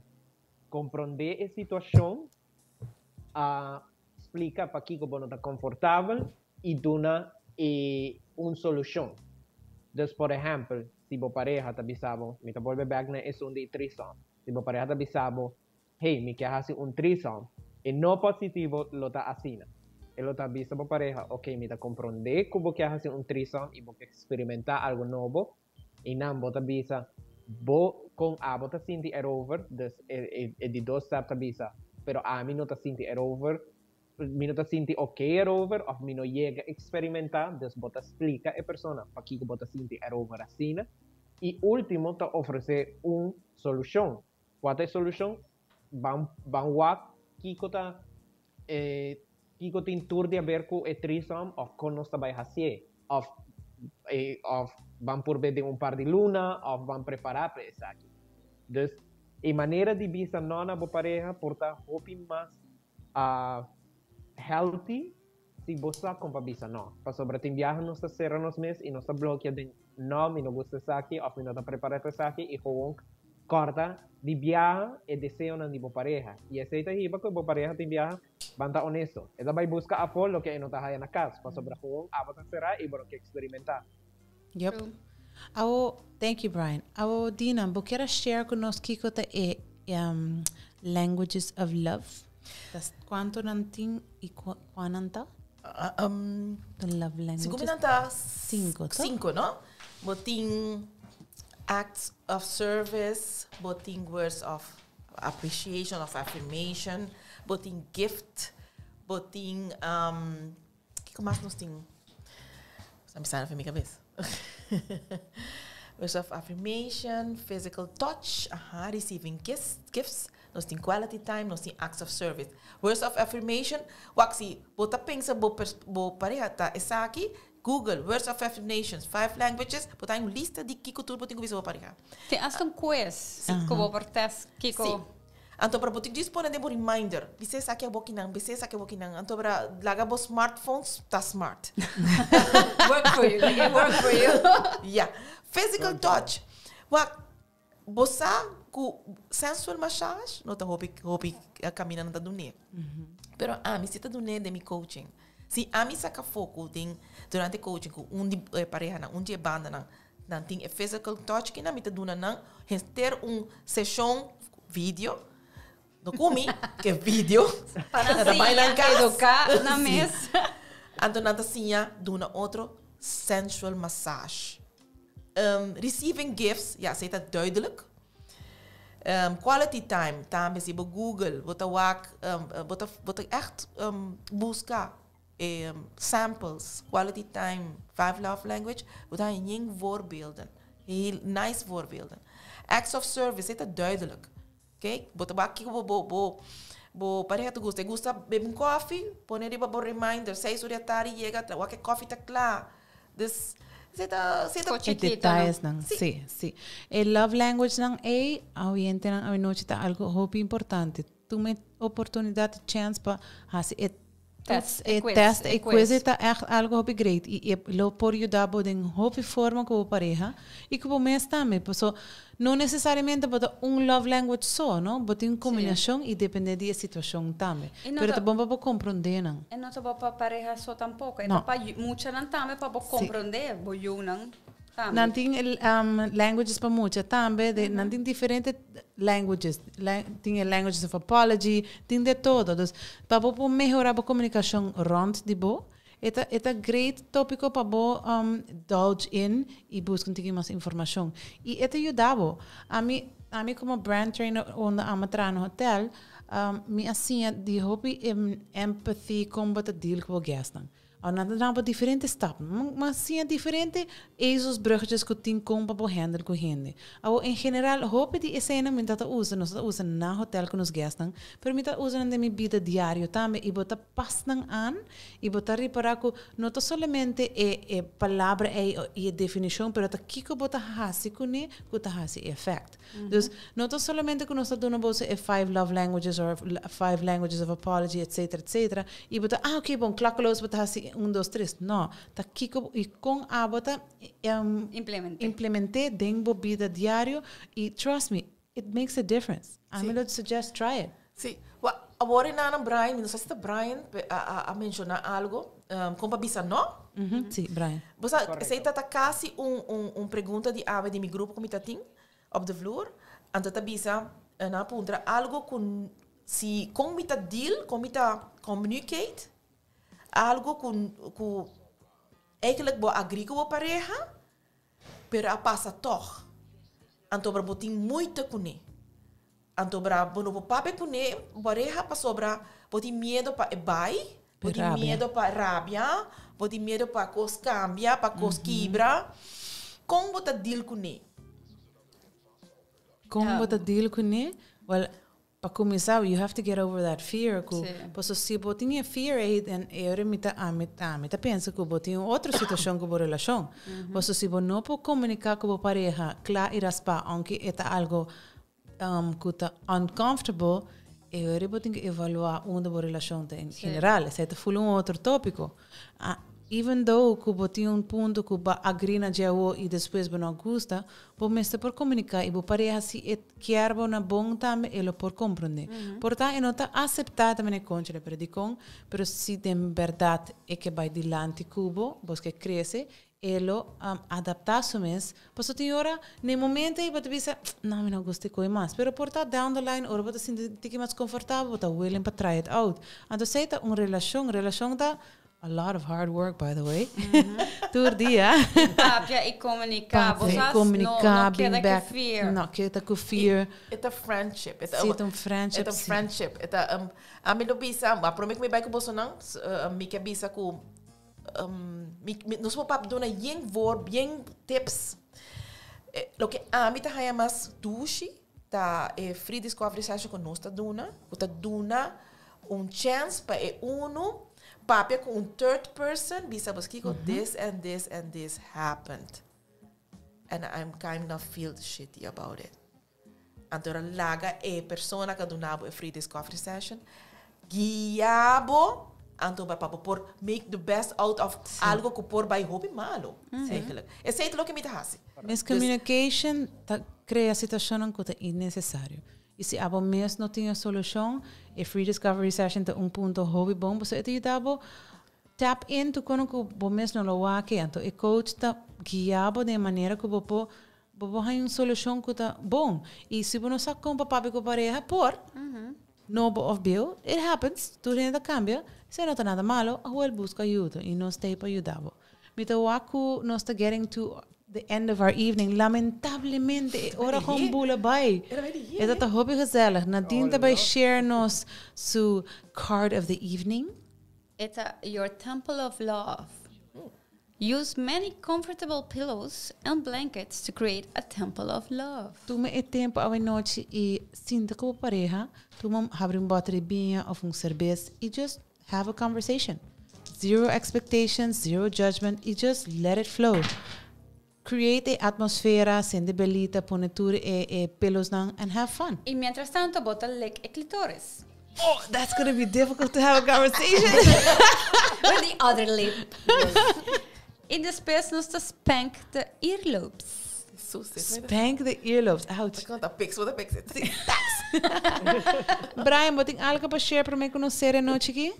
komprondé e situashon, a splika pakiko bo no ta konfortabel i duna e un solushon. Dus por ehèmpel, si bo pareha ta bisa bo, mi ta bolbe bèk na esun di threesome, si bo pareha ta bisa bo, hey, mi ke hasi un threesome, e no positivo lo ta asina. E lo ta bisa bo pareha, ok, mi ta komprondé ku bo ke hasi un threesome i bo ke eksperimentá algu nobo, i nan bo ta bisa bo kon abo ta sinti erover, dus e, e, e di dos step ta bisa, pero ami no ta sinti erover, mi no ta sinti ok erover, of mi no yega eksperimentá, dus bo ta splika e persona pakiko bo ta sinti erover asina. I último ta ofresé un solushon. Kua ta e solushon? Ban, ban wak kiko ta e kiko tin tur di haber ku e threesome of kon nos ta bai hasié, of e of ban purbe den un par di luna of ban prepará pa esaki. Dus e manera di bisa no na bo pareha por ta hopi mas healthy si bo sa kon pa bisa no. Pasobra tin biaha nos ta sera nos mes i nos ta blokia den no, mi no gusta esaki of mi no ta prepara pa esaki i gewoon kòrta di biaha e deseonan di bo pareha. I esei ta hiba ku bo pareha tin biaha ban ta honesto. E ta bai buska afó loke e no ta haya na kas pasobra gewoon abo ta será i bo no ke eksperimentá. Yep. Awo, thank you Brian. Awo Dina, bo kier a share ku nos kiko ta e languages of love? Tas kuantu nan tin i kua nan ta? The love languages. Segun mi nan ta Cinco, to? Cinco, no? Bo tin acts of service, bo tin words of appreciation, of affirmation, bo tin gift, bo tin Kiko mas nos tin? Sa mi sana mi cabeza. Words of affirmation, physical touch, aha, receiving gifts, gifts, nos tin quality time, nos tin acts of service. Words of affirmation, wak si bo ta pensa bo, pers, bo pareha ta esaki, Google words of affirmations, five languages, bo ta un lista di kiko tur bo tin ku bisa bo pareha. Tin hasta un quiz ku bo por test kiko. Sí. Anto pra bo tin djis pone den bo reminder, bis'é esaki abo kinan, bis'é esaki abo kinan. Anto pra laga bo smartphone ta smart. Work for you, like it work for you. Ya. Physical touch. Wak, bo sa ku sensual massage no ta hopi hopi kaminda nan ta dun'é. Pero ami si ta dun'é den mi coaching. Si ami saka foko den durante coaching ku un di e parehanan, un di e bandanan, Nan tin e physical touch kinan mi ta duna nan henter un seshon video. No ku mi, ke video. Pa nan siña eduká nan mes. Anto nan ta siña duna otro sensual massage. Receiving gifts, ya, esei ta duidelijk. Quality time, tambe si bo google, bo ta wak, bo ta bo ta ègt buska e samples, quality time, five love language, bo ta haña yen voorbeelden. Heel nice voorbeelden. Acts of service, esei ta duidelijk. Oké, bo ta wak kiko bo bo bo bo pareha ta gusta. E gusta bebe un kofi, pone riba bo reminder, seis ora di atardi yega, ta wak e kofi ta kla. Dus, esei ta, esei ta. Ko E chikito, no? detayesnan, Sí. sí, sí. E love languagenan ei, awientenan awinochi ta algo hopi importante. Tuma e oportunidad, e chance pa hasi e Test, e e quiz, test, e e quiz quiz. ta echt algo hopi great y e lo por yuda bo den hopi forma cu bo pareha y cu bo mes tambe. Paso no necesariamente bo ta un love language so, no? Bo tin un combinacion y depende di e situacion tambe. Y no Pero ta ta bon pa bo comprende nan. E no ta bo pa pareha so tampoco, e No. ta pa muchanan tambe pa bo comprende bo yunan. Tambe. Nan tin languages pa mucha tambe, de, nan tin diferente languages. Tin e languages of apology, tin de todo. Dus pa bo por mehora bo comunicacion rond di bo, e ta, e ta great topico pa bo indulge in y busca un tiki mas informacion. Y e ta yuda bo. Ami, ami como brand trainer unda ama traha na hotel, mi a siña di hopi empathy con bo ta deal cu bo guestnan. Aw nan ta duna bo diferente stap. Ma siña diferente ezelsbruggetjes ku tin kon pa bo handle ku hende. Awo en general hopi di eseinan mi ta ta usa, nos ta usa na hotel ku nos guestnan, pero mi ta usa nan den mi bida diario tambe i bo ta pas nan aan i bo ta ripará ku no ta solamente e e palabra ei i e definishon pero ta kiko bo ta hasi kuné ku ta hasi e efèkt. Dus no ta solamente ku nos ta duna boso e five love languages or five languages of apology etcetera etcetera i bo ta ah ok bon klakkeloos bo ta hasi un dos tres. No, ta kiko i kon abo ta Implementé. implementé den bo bida diario i trust me it makes a difference. Ami lo suggest try it. Sí. Wa, awor e nana Brian, mi no sa si ta Brian pe a a a menciona algo, kon pa bisa no. Sí, Brian. Bo sa, esei ta ta casi un un un pregunta di awe di mi grupo ku mi ta tin. Op de vloer, anto ta bisa, nan a puntra algo ku si kon mi ta deal, kon mi ta communicate, algo ku ku eigenlijk bo agree ku bo pareha, pero a pasa tog. Anto bra bo tin moeite kuné. Anto bra bo no por papia kuné bo pareha pasobra bo tin miedo pa e bai, bo tin miedo pa rabia, bo tin miedo pa kos kambia, pa kos kibra. Kon bo ta deal kuné? Kon bo ta deal kuné? Well, pa kuminsá you have to get over that fear ku pasobra si bo tin e fear ei den e ora mi ta ami ami ta pensa ku bo tin un otro situashon ku bo relashon. Pasobra si bo no por komuniká ku bo pareha kla i raspá ounke e ta algo ku ta uncomfortable, e ora bo tin ku evaluá unda bo relashon ta en general. Esei ta ful un otro tópiko. Even though ku bo tin un punto ku bo a agree na dje awo i despues bo no a gusta, bo mester por komuniká i bo pareha si e kier bo na bon tambe e lo por komprondé. Por ta e no ta aseptá tambe e konchele, pero dikon? Pero si den bèrdat e ke bai dilanti ku bo, bos ke krese, E lo adaptá su mes. Pasobra tin ora, na e momento ei bo ta bisa, No, mi no gusta e koe mas. Pero por ta down the line, ora bo ta sinti un tiki mas konfortabel, bo ta willing pa try it out. Anto esei ta un relashon. Relashon ta a lot of hard work, by the way. Tur dia. Papia i komuniká. Bo Papia i sa, no, komuniká, no bin keda ku bek. fear. No keda ku fear. E ta friendship. E ta Sí, e ta un friendship, E ta un sí. friendship. E ta, ami lo bisa, a prome ku mi bai ku bosonan, mi ke bisa ku Mi, mi, nos por papia duna yen voor, yen tips. Eh, loke ami ta haña mas dushi ta e free discovery session ku nos ta duna, ku ta duna un chance pa e unu papia ku un third person, bisa bos kiko this and this and this happened. And I'm kind of feel shitty about it. Anto ora laga e persona ku a duna bo e free discovery session guia bo anto pa bo por make the best out of algo ku por bai hopi malo eigenlijk. Esei ta loke mi ta hasi. Miscommunication ta krea situashonnan ku ta innesesario. I si abo mes no tin e solushon, e free discovery session ta un punto hopi bon pasobra e ta yuda bo tap into kono ku bo mes no lo wak. Anto e coach ta guia bo den e manera ku bo por Bo por haña un solushon ku ta bon. I si bo no sa kon pa papia ku pareha, por. Nobo of bieu, it happens, tur hende ta cambia, esey no ta nada malo, awel busca ayudo y nos ta ey pa yuda bo. Mi ta wak cu nos ta getting to the end of our evening, lamentablemente e ora con bula bay. E ta ta hopi gezellig. Nadine ta bay share nos su card of the evening. E ta your temple of love. Use many comfortable pillows and blankets to create a temple of love. Tuma e tempo awenochi y sinta cu bo pareha, tuma habri un boter di biña of un cerbes y just have a conversation. Zero expectations, zero judgment y just let it flow. Create e atmosfera, sende belita, pone tur e e pillowsnan and have fun. Y mientras tanto bo ta lek e clitoris. Oh, that's gonna be difficult to have a conversation. With the other lip. Y despues nos ta spank the earlobes. Spank the earlobes, ouch. Con ta pix, bo ta pix it. Brian, bo tin algo pa share prome cu nos cera e nochi aki?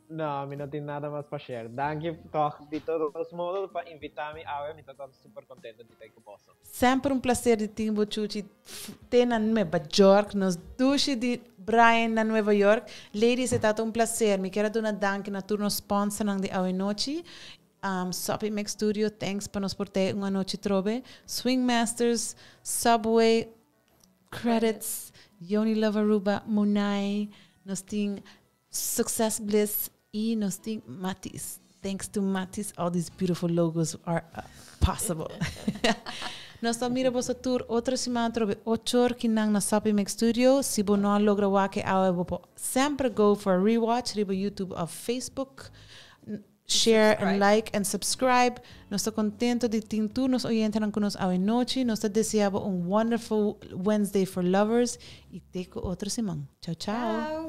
No, mi no tin nada mas pa share. Danki toch di todos modos pa invita mi awe. Mi ta ta super contento di ta cu boso. Semper un placer di tin bo Chuchi te na Nueva York. Nos dushi di Brian na Nueva York. Ladies, e tata un placer. Mi kier a duna danki na tur nos sponsornan di awe nochi. Um, Soppy Mix Studio, thanks pa nos por te un anochi trobe. Swing Masters, Subway, Credits, Yoni Love Aruba, Munai. Nos tin Success Bliss y nos tin Matis. Thanks to Matis, all these beautiful logos are possible. nos ta mira boso tur otro siman atrobe ochor kinan na Soppy Mix Studio. Si bo no a logra wak e awe, bo por semper go for a rewatch riba YouTube of Facebook. Share and like and subscribe. Nos ta contento di tin tur nos oyentenan cu nos awe nochi. Nos ta desea bo un wonderful Wednesday for lovers y te cu otro siman. Chao, chao. Chao.